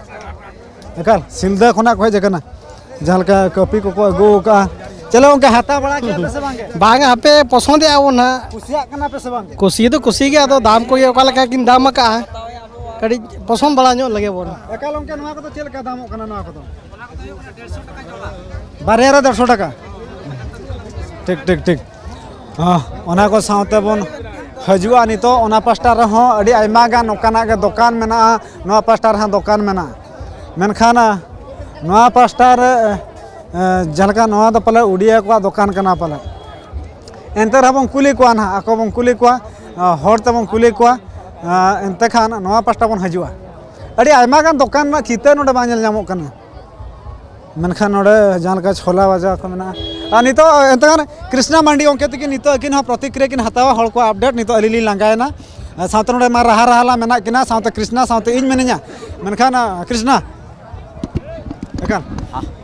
ᱮᱠᱟᱞ, ᱥᱤᱞᱫᱟᱹ ᱠᱷᱚᱱᱟᱜ ᱠᱚ ᱦᱮᱡ ᱟᱠᱟᱱᱟ᱾ ᱡᱟᱦᱟᱸ ᱞᱮᱠᱟ ᱠᱟᱹᱯᱤ ᱠᱚᱠᱚ ᱟᱹᱜᱩ ᱟᱠᱟᱫᱼᱟ᱾ ᱪᱮᱫ ᱞᱮᱠᱟ ᱜᱚᱢᱠᱮ, ᱦᱟᱛᱟᱣ ᱵᱟᱲᱟ ᱠᱮᱫᱼᱟ ᱯᱮ ᱥᱮ ᱵᱟᱝ ᱜᱮ? ᱵᱟᱝ, ᱦᱟᱯᱮ ᱯᱚᱥᱚᱸᱫᱮᱜᱼᱟ ᱵᱚᱱ ᱦᱟᱸᱜ᱾ ᱠᱩᱥᱤᱭᱟᱜ ᱠᱟᱱᱟ ᱯᱮ ᱥᱮ ᱵᱟᱝ ᱜᱮ? ᱠᱩᱥᱤ ᱫᱚ ᱠᱩᱥᱤ ᱜᱮ, ᱟᱫᱚ ᱫᱟᱢ ᱠᱚᱜᱮ ᱚᱠᱟ ᱞᱮᱠᱟ ᱠᱤᱱ ᱫᱟᱢ ᱟᱠᱟᱜᱼᱟ, ᱠᱟᱹᱴᱤᱡ ᱯᱚᱥᱚᱸᱫ ᱵᱟᱲᱟ ᱧᱚᱜ ᱞᱮᱜᱮ ᱵᱚᱱ᱾ ᱮᱠᱟᱞ ᱜᱚᱢᱠᱮ, ᱱᱚᱣᱟ ᱠᱚᱫᱚ ᱪᱮᱫ ᱞᱮᱠᱟ ᱫᱟᱢᱚᱜ ᱠᱟᱱᱟ ᱱᱚᱣᱟ ᱠᱚᱫᱚ? ᱵᱟᱨᱭᱟ ᱨᱮ ᱰᱮᱲᱥᱚ ᱴᱟᱠᱟ᱾ ᱴᱷᱤᱠ, ᱴᱷᱤᱠ, ᱴᱷᱤᱠ᱾ ᱦᱚᱸ, ᱚᱱᱟ ᱠᱚ ᱥᱟᱶᱛᱮ ᱵᱚᱱ ᱦᱤᱡᱩᱜᱼᱟ ᱱᱤᱛᱚᱜ᱾ ᱚᱱᱟ ᱯᱟᱥᱴᱟ ᱨᱮᱦᱚᱸ ᱟᱹᱰᱤ ᱟᱭᱢᱟ ᱜᱟᱱ ᱱᱚᱝᱠᱟᱱᱟᱜ ᱜᱮ ᱫᱚᱠᱟᱱ ᱢᱮᱱᱟᱜᱼᱟ, ᱱᱚᱣᱟ ᱯᱟᱥᱴᱟ ᱨᱮᱦᱚᱸ ᱫᱚᱠᱟᱱ ᱢᱮᱱᱟᱜᱼᱟ᱾ ᱢᱮᱱᱠᱷᱟᱱ, ᱟ, ᱱᱚᱣᱟ ᱯᱟᱥᱴᱟ ᱨᱮ, ᱮ, ᱡᱟᱦᱟᱸ ᱞᱮᱠᱟ ᱱᱚᱣᱟ ᱫᱚ ᱯᱟᱞᱮ ᱩᱰᱤᱭᱟ ᱠᱚᱣᱟᱜ ᱫᱚᱠᱟᱱ ᱠᱟᱱᱟ ᱯᱟᱞᱮ᱾ ᱮᱱᱛᱮ ᱨᱮᱦᱚᱸ ᱵᱚᱱ ᱠᱩᱞᱤ ᱠᱚᱣᱟ ᱱᱟᱦᱟᱜ, ᱟᱠᱚ ᱵᱚᱱ ᱠᱩᱞᱤ ᱠᱚᱣᱟ, ᱟ, ᱦᱚᱲ ᱛᱮᱵᱚᱱ ᱠᱩᱞᱤ ᱠᱚᱣᱟ᱾ ᱟ, ᱮᱱᱛᱮ ᱠᱷᱟᱱ ᱱᱚᱣᱟ ᱯᱟᱥᱴᱟ ᱵᱚᱱ ᱦᱤᱡᱩᱜᱼᱟ᱾ ᱟᱹᱰᱤ ᱟᱭᱢᱟ ᱜᱟᱱ ᱫᱚᱠᱟᱱ ᱨᱮᱱᱟᱜ ᱪᱤᱛᱟᱹᱨ ᱱᱚᱰᱮ ᱵᱟᱝ ᱧᱮᱞ ᱧᱟᱢᱚᱜ ᱠᱟᱱᱟ᱾ ᱢᱮᱱᱠᱷᱟᱱ ᱱᱚᱰᱮ ᱡᱟᱦᱟᱸ ᱞᱮᱠᱟ ᱪᱷᱳᱞᱟ ᱵᱷᱟᱡᱟ ᱠᱚ ᱢᱮᱱᱟᱜᱼᱟ᱾ ᱟᱨ ᱱᱤᱛᱚᱜ ᱮᱱᱛᱮ ᱠᱷᱟᱱ ᱠᱨᱤᱥᱱᱟ ᱢᱟᱱᱰᱤ ᱜᱚᱢᱠᱮ ᱛᱟᱹᱠᱤᱱ ᱱᱤᱛᱚᱜ ᱟᱹᱠᱤᱱ ᱦᱚᱸ ᱯᱨᱚᱛᱤᱠᱨᱤᱭᱟ ᱠᱤᱱ ᱦᱟᱛᱟᱣᱟ, ᱦᱚᱲ ᱠᱚᱣᱟᱜ ᱟᱯᱰᱮᱴ᱾ ᱱᱤᱛᱚᱜ ᱟᱹᱞᱤᱧ ᱞᱤᱧ ᱞᱟᱸᱜᱟᱭᱮᱱᱟ᱾ ᱟᱨ ᱥᱟᱶᱛᱮ ᱱᱚᱰᱮ ᱢᱟ ᱨᱟᱦᱟ ᱨᱟᱦᱟ ᱞᱟ ᱢᱮᱱᱟᱜ ᱠᱤᱱᱟ, ᱥᱟᱶᱛᱮ ᱠᱨᱤᱥᱱᱟ, ᱥᱟᱶᱛᱮ ᱤᱧ ᱢᱮᱱᱟᱹᱧᱟ᱾ ᱢᱮᱱᱠᱷᱟᱱ, ᱟ, ᱠᱨᱤᱥᱱᱟ, ᱮᱠᱟᱞ᱾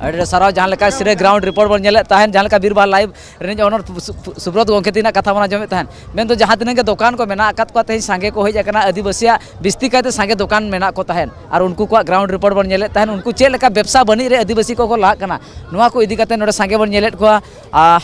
ᱟᱹᱰᱤ ᱟᱹᱰᱤ ᱥᱟᱨᱦᱟᱣ᱾ ᱡᱟᱦᱟᱸ ᱞᱮᱠᱟ ᱥᱤᱨᱟᱹ ᱜᱨᱟᱣᱩᱱᱰ ᱨᱤᱯᱳᱨᱴ ᱵᱚᱱ ᱧᱮᱞᱮᱫ ᱛᱟᱦᱮᱸᱫ, ᱡᱟᱦᱟᱸ ᱞᱮᱠᱟ ᱵᱤᱨᱵᱟᱦᱟ ᱞᱟᱭᱤᱵᱷ ᱨᱤᱱᱤᱡ ᱚᱱᱚᱨ ᱥᱩ-, ᱥᱩᱵᱨᱚᱛ ᱜᱚᱢᱠᱮ ᱛᱤᱠᱤᱱᱟᱜ ᱠᱟᱛᱷᱟ ᱵᱚᱱ ᱟᱸᱡᱚᱢᱮᱫ ᱛᱟᱦᱮᱸᱫ, ᱢᱮᱱᱫᱚ ᱡᱟᱦᱟᱸ ᱛᱤᱱᱟᱹᱜ ᱜᱮ ᱫᱚᱠᱟᱱ ᱠᱚ ᱢᱮᱱᱟᱜ ᱟᱠᱟᱫ ᱠᱚᱣᱟ, ᱛᱮᱦᱮᱧ ᱥᱟᱸᱜᱮ ᱠᱚ ᱦᱮᱡ ᱟᱠᱟᱱᱟ᱾ ᱟᱹᱫᱤᱵᱟᱹᱥᱤᱭᱟᱜ ᱵᱤᱥᱛᱤ ᱠᱟᱭᱛᱮ ᱥᱟᱸᱜᱮ ᱫᱚᱠᱟᱱ ᱢᱮᱱᱟᱜ ᱠᱚ ᱛᱟᱦᱮᱸᱫ ᱟᱨ ᱩᱱᱠᱩ ᱠᱚᱣᱟᱜ ᱜᱨᱟᱣᱩᱱᱰ ᱨᱤᱯᱳᱨᱴ ᱵᱚᱱ ᱧᱮᱞᱮᱫ ᱛᱟᱦᱮᱸᱫ, ᱩᱱᱠᱩ ᱪᱮᱫ ᱞᱮᱠᱟ ᱵᱮᱵᱽᱥᱟ ᱵᱟᱹᱱᱤᱡ ᱨᱮ ᱟᱹᱫᱤᱵᱟᱹᱥᱤ ᱠᱚᱠᱚ ᱞᱟᱦᱟᱜ ᱠᱟᱱᱟ, ᱱᱚᱣᱟ ᱠᱚ ᱤᱫᱤ ᱠᱟᱛᱮ ᱱᱚᱰᱮ ᱥᱟᱸᱜᱮ ᱵᱚᱱ ᱧᱮᱞᱮᱫ ᱠᱚᱣᱟ᱾ ᱟᱨ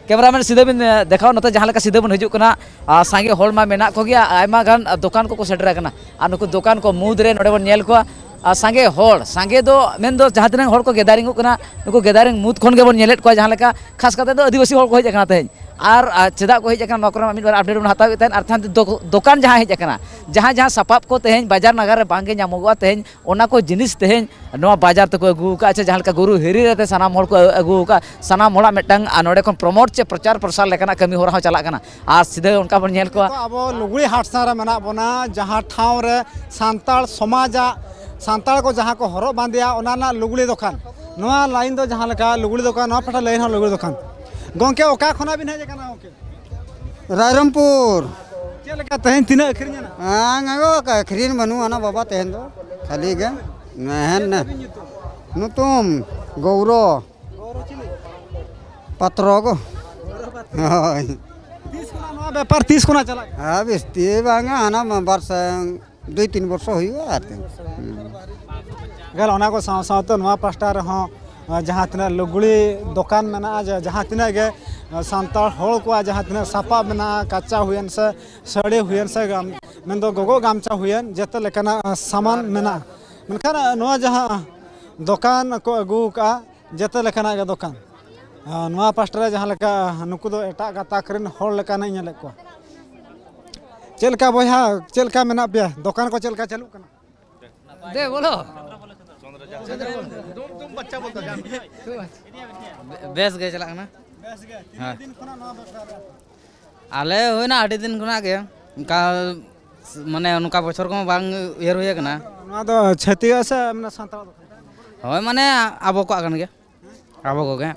ᱠᱮᱢᱮᱨᱟᱢᱮᱱ ᱥᱤᱫᱷᱟᱹ ᱵᱤᱱ, ᱮ, ᱫᱮᱠᱷᱟᱣᱟ, ᱱᱚᱛᱮ ᱡᱟᱦᱟᱸ ᱞᱮᱠᱟ ᱥᱤᱫᱷᱟᱹ ᱵᱚᱱ ᱦᱤᱡᱩᱜ ᱠᱟᱱᱟ, ᱟᱨ ᱥᱟᱸᱜᱮ ᱦᱚᱲ ᱢᱟ ᱢᱮᱱᱟᱜ ᱠᱚᱜᱮᱭᱟ, ᱟᱭᱢᱟ ᱜᱟᱱ ᱫᱚᱠᱟᱱ ᱠᱚᱠᱚ ᱥᱮᱴᱮᱨ ᱟᱠᱟᱱᱟ᱾ ᱟᱨ ᱱᱩᱠᱩ ᱫᱚᱠᱟᱱ ᱠᱚ ᱢᱩᱫᱽ ᱨᱮ ᱱᱚᱰᱮ ᱵᱚᱱ ᱧᱮᱞ ᱠᱚᱣᱟ, ᱟᱨ ᱥᱟᱸᱜᱮ ᱦᱚᱲ, ᱥᱟᱸᱜᱮ ᱫᱚ ᱢᱮᱱᱫᱚ ᱡᱟᱦᱟᱸ ᱛᱤᱱᱟᱹᱜ ᱦᱚᱲ ᱠᱚ ᱜᱮᱫᱟᱨᱤᱝᱚᱜ ᱠᱟᱱᱟ, ᱱᱩᱠᱩ ᱜᱮᱫᱟᱨᱤᱝ ᱢᱩᱫᱽ ᱠᱷᱚᱱ ᱜᱮᱵᱚᱱ ᱧᱮᱞᱮᱫ ᱠᱚᱣᱟ, ᱡᱟᱦᱟᱸ ᱞᱮᱠᱟ ᱠᱷᱟᱥ ᱠᱟᱛᱮ ᱫᱚ ᱟᱹᱫᱤᱵᱟᱹᱥᱤ ᱦᱚᱲ ᱠᱚ ᱦᱮᱡ ᱟᱠᱟᱱᱟ ᱛᱮᱦᱮᱧ᱾ ᱟᱨ, ᱟᱨ ᱪᱮᱫᱟᱜ ᱠᱚ ᱦᱮᱡ ᱟᱠᱟᱱᱟ, ᱱᱚᱣᱟ ᱠᱚᱨᱮᱱᱟᱜ ᱢᱤᱫ ᱵᱟᱨ ᱟᱯᱰᱮᱴ ᱵᱚᱱ ᱦᱟᱛᱟᱣᱮᱫ ᱛᱟᱦᱮᱸᱫ᱾ ᱟᱨ ᱛᱟᱭᱚᱢ ᱛᱮ ᱫᱚ-, ᱫᱚᱠᱟᱱ ᱡᱟᱦᱟᱸ ᱦᱮᱡ ᱟᱠᱟᱱᱟ, ᱡᱟᱦᱟᱸ ᱡᱟᱦᱟᱸ ᱥᱟᱯᱟᱵ ᱠᱚ ᱛᱮᱦᱮᱧ ᱵᱟᱡᱟᱨ ᱱᱟᱜᱟᱨ ᱨᱮ ᱵᱟᱝᱜᱮ ᱧᱟᱢᱚᱜᱚᱜᱼᱟ, ᱛᱮᱦᱮᱧ ᱚᱱᱟ ᱠᱚ ᱡᱤᱱᱤᱥ ᱛᱮᱦᱮᱧ ᱱᱚᱣᱟ ᱵᱟᱡᱟᱨ ᱛᱮᱠᱚ ᱟᱹᱜᱩ ᱟᱠᱟᱫᱼᱟ, ᱥᱮ ᱡᱟᱦᱟᱸ ᱞᱮᱠᱟ ᱜᱩᱨᱩ ᱦᱤᱨᱤ ᱨᱮ ᱥᱟᱱᱟᱢ ᱦᱚᱲ ᱠᱚ ᱟᱹᱜᱩ ᱟᱠᱟᱫᱼᱟ, ᱥᱟᱱᱟᱢ ᱦᱚᱲᱟᱜ ᱢᱤᱫᱴᱟᱝ, ᱟᱨ ᱱᱚᱰᱮ ᱠᱷᱚᱱ ᱯᱨᱚᱢᱳᱴ ᱪᱮ ᱯᱨᱚᱪᱟᱨ ᱯᱨᱚᱥᱟᱨ ᱞᱮᱠᱟᱱᱟᱜ ᱠᱟᱹᱢᱤ ᱦᱚᱨᱟ ᱦᱚᱸ ᱪᱟᱞᱟᱜ ᱠᱟᱱᱟ᱾ ᱟᱨ ᱥᱤᱫᱷᱟᱹ ᱚᱱᱠᱟ ᱵᱚᱱ ᱧᱮᱞ ᱠᱚᱣᱟ᱾ ᱱᱤᱛᱚᱜ ᱟᱵᱚ ᱞᱩᱜᱽᱲᱤ ᱦᱟᱴ ᱥᱟᱶ ᱨᱮ ᱢᱮᱱᱟᱜ ᱵᱚᱱᱟ, ᱡᱟᱦᱟᱸ ᱴᱷᱟᱶ ᱨᱮ ᱥᱟᱱᱛᱟᱲ ᱥᱚᱢᱟᱡᱟᱜ, ᱥᱟᱱᱛᱟᱲ ᱠᱚ ᱡᱟᱦᱟᱸ ᱠᱚ ᱦᱚᱨᱚᱜ ᱵᱟᱸᱫᱮᱭᱟ, ᱚᱱᱟ ᱨᱮᱱᱟᱜ ᱞᱩᱜᱽᱲᱤ ᱫᱚᱠᱟᱱ᱾ ᱱᱚᱣᱟ ᱞᱟᱭᱤᱱ ᱫᱚ ᱡᱟᱦᱟᱸ ᱞᱮᱠᱟ ᱞᱩᱜᱽᱲᱤ ᱫᱚᱠᱟᱱ, ᱱᱚᱣᱟ ᱯᱟᱦᱴᱟ ᱞᱟᱭᱤᱱ ᱦᱚᱸ ᱞᱩᱜᱽᱲᱤ ᱫᱚᱠᱟᱱ᱾ ᱜᱚᱢᱠᱮ, ᱚᱠᱟ ᱠᱷᱚᱱᱟᱜ ᱵᱤᱱ ᱦᱮᱡ ᱟᱠᱟᱱᱟ ᱜᱚᱢᱠᱮ? ᱨᱟᱭᱨᱚᱝᱯᱩᱨ᱾ ᱪᱮᱫ ᱞᱮᱠᱟ ᱛᱮᱦᱮᱧ ᱛᱤᱱᱟᱹᱜ ᱟᱹᱠᱷᱨᱤᱧ ᱮᱱᱟ? ᱵᱟᱝ ᱜᱚ, ᱟᱹᱠᱷᱨᱤᱧ ᱵᱟᱹᱱᱩᱜ ᱟᱱᱟ ᱵᱟᱵᱟ ᱛᱮᱦᱮᱧ ᱫᱚ, ᱠᱷᱟᱹᱞᱤ ᱜᱮ᱾ ᱦᱮᱸ, ᱱᱮ-, ᱧᱩᱛᱩᱢ ᱜᱳᱣᱨᱚ ᱯᱟᱛᱨᱚ ᱜᱚ᱾ ᱦᱳᱭ᱾ ᱛᱤᱥ ᱠᱷᱚᱱᱟᱜ ᱱᱚᱣᱟ ᱵᱮᱯᱟᱨ, ᱛᱤᱥ ᱠᱷᱚᱱᱟᱜ ᱪᱟᱞᱟᱜ ᱠᱟᱱᱟ? ᱦᱮᱸ, ᱵᱤᱥᱛᱤ ᱵᱟᱝᱟ, ᱦᱟᱱᱟ ᱢᱟ ᱵᱟᱨ ᱥᱮ ᱫᱩᱭ ᱛᱤᱱ ᱵᱚᱨᱥᱚ ᱦᱩᱭᱩᱜᱼᱟ ᱟᱨ ᱪᱮᱫ᱾ ᱦᱩᱸ᱾ ᱜᱮᱞ, ᱚᱱᱟ ᱠᱚ ᱥᱟᱶ ᱥᱟᱶᱛᱮ ᱱᱚᱣᱟ ᱯᱟᱥᱴᱟ ᱨᱮᱦᱚᱸ, ᱟᱸ, ᱡᱟᱦᱟᱸ ᱛᱤᱱᱟᱹᱜ ᱞᱩᱜᱽᱲᱤ ᱫᱚᱠᱟᱱ ᱢᱮᱱᱟᱜᱼᱟ, ᱡᱟ-, ᱡᱟᱦᱟᱸ ᱛᱤᱱᱟᱹᱜ ᱜᱮ, ᱟᱸ, ᱥᱟᱱᱛᱟᱲ ᱦᱚᱲ ᱠᱚᱣᱟᱜ ᱡᱟᱦᱟᱸ ᱛᱤᱱᱟᱹᱜ ᱥᱟᱯᱟᱵ ᱢᱮᱱᱟᱜᱼᱟ, ᱠᱟᱪᱟ ᱦᱩᱭᱮᱱ ᱥᱮ ᱥᱟᱹᱲᱤ ᱦᱩᱭᱮᱱ ᱥᱮ ᱜᱟᱢ-, ᱢᱮᱱᱫᱚ ᱜᱚᱜᱚ ᱜᱟᱢᱪᱷᱟ ᱦᱩᱭᱮᱱ, ᱡᱮᱛᱮ ᱞᱮᱠᱟᱱᱟᱜ, ᱟᱸ, ᱥᱟᱢᱟᱱ ᱢᱮᱱᱟᱜᱼᱟ᱾ ᱢᱮᱱᱠᱷᱟᱱ, ᱟᱸ, ᱱᱚᱣᱟ ᱡᱟᱦᱟᱸ ᱫᱚᱠᱟᱱ ᱠᱚ ᱟᱹᱜᱩ ᱟᱠᱟᱫᱼᱟ, ᱡᱮᱛᱮ ᱞᱮᱠᱟᱱᱟᱜ ᱜᱮ ᱫᱚᱠᱟᱱ᱾ ᱟᱨ ᱱᱚᱣᱟ ᱯᱟᱥᱴᱟ ᱨᱮ ᱡᱟᱦᱟᱸ ᱞᱮᱠᱟ ᱱᱩᱠᱩ ᱫᱚ ᱮᱴᱟᱜ ᱜᱟᱛᱟᱠ ᱨᱮᱱ ᱦᱚᱲ ᱞᱮᱠᱟ ᱱᱟᱜ ᱤᱧ ᱧᱮᱞᱮᱫ ᱠᱚᱣᱟ᱾ ᱪᱮᱫ ᱞᱮᱠᱟ ᱵᱚᱭᱦᱟ, ᱪᱮᱫ ᱞᱮᱠᱟ ᱢᱮᱱᱟᱜ ᱯᱮᱭᱟ? ᱫᱚᱠᱟᱱ ᱠᱚ ᱪᱮᱫ ᱞᱮᱠᱟ ᱪᱟᱹᱞᱩᱜ ᱠᱟᱱᱟ? ᱫᱮ ᱵᱚᱞᱚ᱾ ᱵᱮᱥ ᱜᱮ ᱪᱟᱞᱟᱜ ᱠᱟᱱᱟ᱾ ᱵᱮᱥ ᱜᱮ᱾ ᱛᱤᱱᱟᱹᱜ ᱦᱮᱸ᱾ ᱫᱤᱱ ᱠᱷᱚᱱᱟᱜ ᱱᱚᱣᱟ ᱵᱮᱵᱽᱥᱟ ᱨᱮ? ᱟᱞᱮ ᱦᱩᱭᱱᱟ ᱟᱹᱰᱤ ᱫᱤᱱ ᱠᱷᱚᱱᱟᱜ ᱜᱮ, ᱚᱱᱠᱟ ᱢᱟᱱᱮ ᱚᱱᱠᱟ ᱵᱚᱪᱷᱚᱨ ᱠᱚᱦᱚᱸ ᱵᱟᱝ ᱩᱭᱦᱟᱹᱨ ᱦᱩᱭ ᱟᱠᱟᱱᱟ᱾ ᱱᱚᱣᱟ ᱫᱚ ᱪᱷᱟᱹᱛᱤᱠ ᱥᱮ ᱢᱟᱱᱮ ᱥᱟᱱᱛᱟᱲ ᱫᱚᱠᱟᱱ? ᱦᱳᱭ, ᱢᱟᱱᱮ ᱟᱵᱚ ᱠᱚᱣᱟᱜ ᱠᱟᱱ ᱜᱮᱭᱟ᱾ ᱟᱵᱚ ᱠᱚᱜᱮ᱾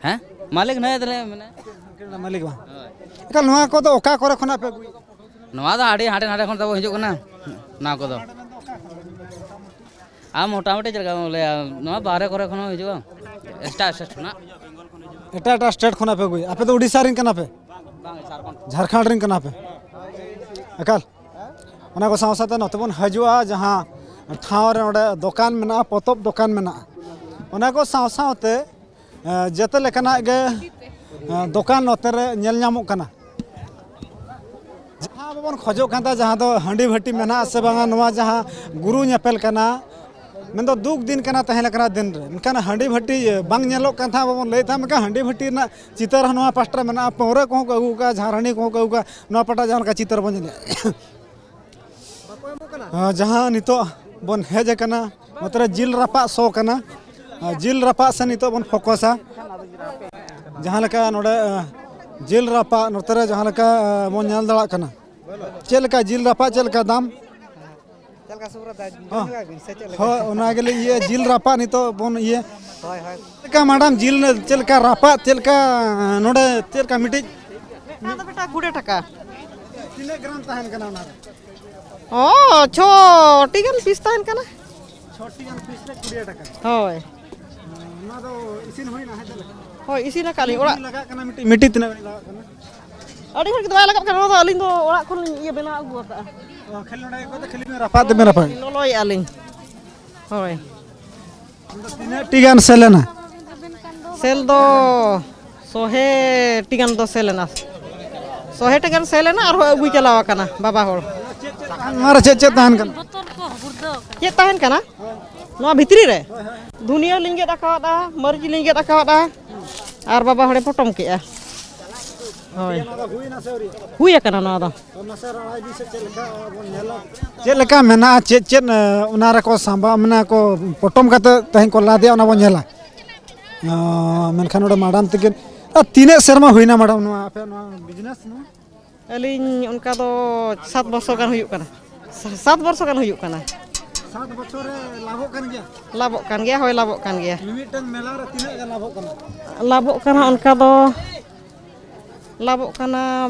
ᱦᱮᱸ? ᱢᱟᱹᱞᱤᱠ ᱱᱩᱭ ᱛᱟᱞᱮ ᱢᱮᱱᱟᱭ᱾ ᱢᱟᱹᱞᱤᱠ ᱵᱟᱝ? ᱦᱳᱭ᱾ ᱮᱱᱠᱷᱟᱱ ᱱᱚᱣᱟ ᱠᱚᱫᱚ ᱚᱠᱟ ᱠᱚᱨᱮ ᱠᱷᱚᱱᱟᱜ ᱯᱮ ᱟᱹᱜᱩᱭᱮᱫᱟ? ᱱᱚᱣᱟ ᱫᱚ ᱟᱹᱰᱤ ᱦᱟᱸᱰᱮ ᱱᱟᱰᱮ ᱠᱷᱚᱱ ᱛᱟᱵᱚ ᱦᱤᱡᱩᱜ ᱠᱟᱱᱟ, ᱱᱚᱣᱟ ᱠᱚᱫᱚ᱾ ᱟᱨ ᱢᱚᱴᱟᱢᱩᱴᱤ ᱪᱮᱫ ᱞᱮᱠᱟ ᱵᱚᱱ ᱞᱟᱹᱭᱟ, ᱱᱚᱣᱟ ᱵᱟᱦᱨᱮ ᱠᱚᱨᱮ ᱠᱷᱚᱱ ᱦᱚᱸ ᱦᱤᱡᱩᱜᱼᱟ, ᱮᱴᱟᱜ ᱥᱴᱮᱴ ᱠᱷᱚᱱᱟᱜ᱾ ᱮᱴᱟᱜ ᱮᱴᱟᱜ ᱥᱴᱮᱴ ᱠᱷᱚᱱᱟᱜ ᱯᱮ ᱟᱹᱜᱩᱭᱟ? ᱟᱯᱮ ᱫᱚ ᱩᱰᱤᱥᱟ ᱨᱮᱱ ᱠᱟᱱᱟ ᱯᱮ? ᱡᱷᱟᱲᱠᱷᱚᱸᱰ ᱨᱮᱱ ᱠᱟᱱᱟ ᱯᱮ? ᱮᱠᱟᱞ᱾ ᱚᱱᱟ ᱠᱚ ᱥᱟᱶ ᱥᱟᱶᱛᱮ ᱱᱚᱛᱮ ᱵᱚᱱ ᱦᱤᱡᱩᱜᱼᱟ, ᱡᱟᱦᱟᱸ ᱴᱷᱟᱶ ᱨᱮ ᱚᱸᱰᱮ ᱫᱚᱠᱟᱱ ᱢᱮᱱᱟᱜᱼᱟ, ᱯᱚᱛᱚᱵ ᱫᱚᱠᱟᱱ ᱢᱮᱱᱟᱜᱼᱟ, ᱚᱱᱟ ᱠᱚ ᱥᱟᱶ ᱥᱟᱶᱛᱮ ᱮ, ᱡᱮᱛᱮ ᱞᱮᱠᱟᱱᱟᱜ ᱜᱮ, ᱮ, ᱫᱚᱠᱟᱱ ᱱᱚᱛᱮ ᱨᱮ ᱧᱮᱞ ᱧᱟᱢᱚᱜ ᱠᱟᱱᱟ᱾ ᱡᱟᱦᱟᱸ ᱟᱵᱚ ᱵᱚᱱ ᱠᱷᱚᱡᱚᱜ ᱠᱟᱱ ᱛᱟᱦᱮᱸ, ᱡᱟᱦᱟᱸ ᱫᱚ ᱦᱟᱺᱰᱤ ᱵᱷᱟᱹᱴᱤ ᱢᱮᱱᱟᱜᱼᱟ ᱥᱮ ᱵᱟᱝᱟ, ᱱᱚᱣᱟ ᱡᱟᱦᱟᱸ ᱜᱩᱨᱩ ᱧᱮᱯᱮᱞ ᱠᱟᱱᱟ, ᱢᱮᱱᱫᱚ ᱫᱩᱠ ᱫᱤᱱ ᱠᱟᱱᱟ ᱛᱟᱦᱮᱸ ᱞᱮᱠᱟᱱᱟᱜ ᱫᱤᱱ ᱨᱮ, ᱢᱮᱱᱠᱷᱟᱱ ᱦᱟᱺᱰᱤ ᱵᱷᱟᱹᱴᱤ, ᱮ, ᱵᱟᱝ ᱧᱮᱞᱚᱜ ᱠᱟᱱ ᱛᱟᱦᱮᱸ, ᱟᱵᱚ ᱵᱚᱱ ᱞᱟᱹᱭᱮᱫ ᱛᱟᱦᱮᱸ, ᱢᱮᱱᱠᱷᱟᱱ ᱦᱟᱺᱰᱤ ᱵᱷᱟᱹᱴᱤ ᱨᱮᱱᱟᱜ ᱪᱤᱛᱟᱹᱨ ᱦᱚᱸ ᱱᱚᱣᱟ ᱯᱟᱥᱴᱟ ᱨᱮ ᱢᱮᱱᱟᱜᱼᱟ, ᱯᱟᱹᱣᱨᱟᱹ ᱠᱚᱦᱚᱸ ᱠᱚ ᱟᱹᱜᱩ ᱠᱟᱜᱼᱟ, ᱡᱷᱟᱨᱟᱱᱤ ᱠᱚᱦᱚᱸ ᱠᱚ ᱟᱹᱜᱩ ᱠᱟᱜᱼᱟ, ᱱᱚᱣᱟ ᱯᱟᱦᱴᱟ ᱡᱟᱦᱟᱸ ᱞᱮᱠᱟ ᱪᱤᱛᱟᱹᱨ ᱵᱚᱱ ᱧᱮᱞᱮᱫᱼᱟ᱾ ᱟᱨ ᱡᱟᱦᱟᱸ ᱱᱤᱛᱚᱜ ᱵᱚᱱ ᱦᱮᱡ ᱟᱠᱟᱱᱟ, ᱱᱚᱛᱮ ᱨᱮ ᱡᱤᱞ ᱨᱟᱯᱟᱜ ᱥᱚ ᱠᱟᱱᱟ᱾ ᱟᱨ ᱡᱤᱞ ᱨᱟᱯᱟᱜ ᱥᱮ ᱱᱤᱛᱚᱜ ᱵᱚᱱ ᱯᱷᱳᱠᱟᱥᱟ᱾ ᱡᱟᱦᱟᱸ ᱞᱮᱠᱟ ᱱᱚᱰᱮ, ᱟ, ᱡᱤᱞ ᱨᱟᱯᱟᱜ ᱱᱚᱛᱮ ᱨᱮ ᱡᱟᱦᱟᱸ ᱞᱮᱠᱟ, ᱟ, ᱵᱚᱱ ᱧᱮᱞ ᱫᱟᱲᱮᱭᱟᱜ ᱠᱟᱱᱟ᱾ ᱪᱮᱫ ᱞᱮᱠᱟ ᱡᱤᱞ ᱨᱟᱯᱟᱜ, ᱪᱮᱫ ᱞᱮᱠᱟ ᱫᱟᱢ? ᱪᱮᱫ ᱞᱮᱠᱟ ᱥᱩᱵᱨᱟ ᱫᱟ? ᱦᱚᱸ᱾ ᱡᱚᱢ ᱧᱩᱣᱟᱵᱤᱱ ᱥᱮ ᱪᱮᱫ ᱞᱮᱠᱟ? ᱦᱳᱭ, ᱚᱱᱟ ᱜᱮᱞᱤᱧ ᱤᱭᱟᱹ, ᱡᱤᱞ ᱨᱟᱯᱟᱜ ᱱᱤᱛᱚᱜ ᱵᱚᱱ ᱤᱭᱟᱹ᱾ ᱦᱳᱭ, ᱦᱳᱭ᱾ ᱪᱮᱫ ᱞᱮᱠᱟ ᱢᱮᱰᱟᱢ, ᱡᱤᱞ ᱪᱮᱫ ᱞᱮᱠᱟ ᱨᱟᱯᱟᱜ, ᱪᱮᱫ ᱞᱮᱠᱟ ᱱᱚᱰᱮ, ᱪᱮᱫ ᱞᱮᱠᱟ ᱢᱤᱫᱴᱤᱡ? ᱚᱱᱟ ᱫᱚ ᱵᱮᱴᱟ ᱠᱩᱲᱤ ᱴᱟᱠᱟ᱾ ᱛᱤᱱᱟᱹᱜ ᱜᱨᱟᱢ ᱛᱟᱦᱮᱱ ᱠᱟᱱᱟ ᱚᱱᱟ ᱨᱮ? ᱚ, ᱪᱷᱚ ᱴᱤ ᱜᱟᱱ ᱯᱤᱥ ᱛᱟᱦᱮᱱ ᱠᱟᱱᱟ᱾ ᱪᱷᱚ ᱴᱤ ᱜᱟᱱ ᱯᱤᱥ ᱨᱮ ᱠᱩᱲᱤ ᱴᱟᱠᱟ᱾ ᱦᱳᱭ᱾ ᱱᱚᱣᱟ ᱫᱚ ᱤᱥᱤᱱ ᱦᱩᱭᱱᱟ ᱦᱮᱸ ᱪᱮᱫ ᱞᱮᱠᱟ? ᱦᱳᱭ, ᱤᱥᱤᱱ ᱟᱠᱟᱫ ᱞᱤᱧ ᱚᱲᱟᱜ᱾ ᱞᱟᱜᱟᱜ ᱠᱟᱱᱟ ᱢᱤᱫᱴᱤᱡ, ᱢᱤᱫᱴᱤᱡ ᱛᱤᱱᱟᱹᱜ ᱜᱟᱱ ᱞᱟᱜᱟᱜ ᱠᱟᱱᱟ? ᱟᱹᱰᱤ ᱜᱷᱟᱹᱲᱤᱡ ᱫᱚ ᱵᱟᱭ ᱞᱟᱜᱟᱜ ᱠᱟᱱᱟ, ᱱᱚᱣᱟ ᱫᱚ ᱟᱹᱞᱤᱧ ᱫᱚ ᱚᱲᱟᱜ ᱠᱷᱚᱱ ᱞᱤᱧ ᱤᱭᱟᱹ ᱵᱮᱱᱟᱣ ᱟᱹᱜᱩ ᱟᱠᱟᱫᱼᱟ᱾ ᱚ, ᱠᱷᱟᱹᱞᱤ ᱱᱚᱰᱮ ᱜᱮ ᱠᱚ ᱠᱷᱟᱹᱞᱤ ᱵᱮᱱ ᱨᱟᱯᱟᱜ ᱫᱚᱵᱮᱱ ᱨᱟᱯᱟᱜ᱾ ᱞᱚᱞᱚᱭᱮᱫᱼᱟ ᱞᱤᱧ᱾ ᱦᱳᱭ᱾ ᱛᱤᱱᱟᱹᱜ ᱴᱤ ᱜᱟᱱ ᱥᱮᱞ ᱮᱱᱟ? ᱥᱮᱞ ᱫᱚ ᱥᱚᱦᱮ ᱴᱤ ᱜᱟᱱ ᱫᱚ ᱥᱮᱞ ᱮᱱᱟ᱾ ᱥᱚᱦᱮ ᱴᱤ ᱜᱟᱱ ᱥᱮᱞ ᱮᱱᱟ, ᱟᱨᱦᱚᱸ ᱟᱹᱜᱩᱭ ᱪᱟᱞᱟᱣ ᱟᱠᱟᱱᱟ ᱵᱟᱵᱟ ᱦᱚᱲ᱾ ᱱᱚᱣᱟ ᱨᱮ ᱪᱮᱫ ᱪᱮᱫ ᱛᱟᱦᱮᱱ ᱠᱟᱱᱟ? ᱪᱮᱫ ᱛᱟᱦᱮᱱ ᱠᱟᱱᱟ? ᱱᱚᱣᱟ ᱵᱷᱤᱛᱨᱤ ᱨᱮ ᱫᱷᱩᱱᱤᱭᱟᱹ ᱞᱤᱧ ᱜᱮᱫ ᱟᱠᱟᱣᱟᱫᱼᱟ, ᱢᱟᱹᱨᱤᱪ ᱞᱤᱧ ᱜᱮᱫ ᱟᱠᱟᱣᱟᱫᱼᱟ, ᱟᱨ ᱵᱟᱵᱟ ᱦᱚᱲᱮ ᱯᱚᱴᱚᱢ ᱠᱮᱜᱼᱟ᱾ ᱦᱳᱭ᱾ ᱚᱱᱟ ᱫᱚ ᱦᱩᱭᱱᱟ ᱥᱮ ᱟᱹᱣᱨᱤ? ᱦᱩᱭ ᱟᱠᱟᱱᱟ ᱱᱚᱣᱟ ᱫᱚ᱾ ᱛᱚ, ᱢᱟᱥᱮ ᱨᱟᱲᱟᱭ ᱵᱤᱱ ᱥᱮ ᱪᱮᱫ ᱞᱮᱠᱟ ᱵᱚᱱ ᱧᱮᱞᱟ? ᱪᱮᱫ ᱞᱮᱠᱟ ᱢᱮᱱᱟᱜᱼᱟ? ᱪᱮᱫ ᱪᱮᱫ, ᱮ, ᱚᱱᱟ ᱨᱮᱠᱚ ᱥᱟᱢᱵᱟᱣ, ᱢᱟᱱᱮ ᱠᱚ ᱯᱚᱴᱚᱢ ᱠᱟᱛᱮ ᱛᱮᱦᱮᱧ ᱠᱚ ᱞᱟᱫᱮᱭᱟ, ᱚᱱᱟ ᱵᱚᱱ ᱧᱮᱞᱟ᱾ ᱚ, ᱢᱮᱱᱠᱷᱟᱱ ᱱᱚᱰᱮ ᱢᱟᱰᱟᱢ ᱛᱟᱹᱠᱤᱱ, ᱟ, ᱛᱤᱱᱟᱹᱜ ᱥᱮᱨᱢᱟ ᱦᱩᱭᱱᱟ ᱢᱟᱰᱟᱢ ᱱᱚᱣᱟ ᱟᱯᱮ ᱱᱚᱣᱟ ᱵᱤᱡᱽᱱᱮᱥ ᱱᱚᱣᱟ? ᱟᱹᱞᱤᱧ ᱚᱱᱠᱟ ᱫᱚ ᱥᱟᱛ ᱵᱚᱪᱷᱚᱨ ᱜᱟᱱ ᱦᱩᱭᱩᱜ ᱠᱟᱱᱟ᱾ ᱥᱟ-, ᱥᱟᱛ ᱵᱚᱪᱷᱚᱨ ᱜᱟᱱ ᱦᱩᱭᱩᱜ ᱠᱟᱱᱟ᱾ ᱥᱟᱛ ᱵᱚᱪᱷᱚᱨ ᱨᱮ ᱞᱟᱵᱷᱚᱜ ᱠᱟᱱ ᱜᱮᱭᱟ? ᱞᱟᱵᱷᱚᱜ ᱠᱟᱱ ᱜᱮᱭᱟ, ᱦᱳᱭ, ᱞᱟᱵᱷᱚᱜ ᱠᱟᱱ ᱜᱮᱭᱟ᱾ ᱢᱤᱢᱤᱫᱴᱟᱝ ᱢᱮᱞᱟ ᱨᱮ ᱛᱤᱱᱟᱹᱜ ᱜᱟᱱ ᱞᱟᱵᱷᱚᱜ ᱠᱟᱱᱟ? ᱞᱟᱵᱷᱚᱜ ᱠᱟᱱᱟ ᱚᱱᱠᱟ ᱫᱚ, ᱞᱟᱵᱷᱚᱜ ᱠᱟᱱᱟ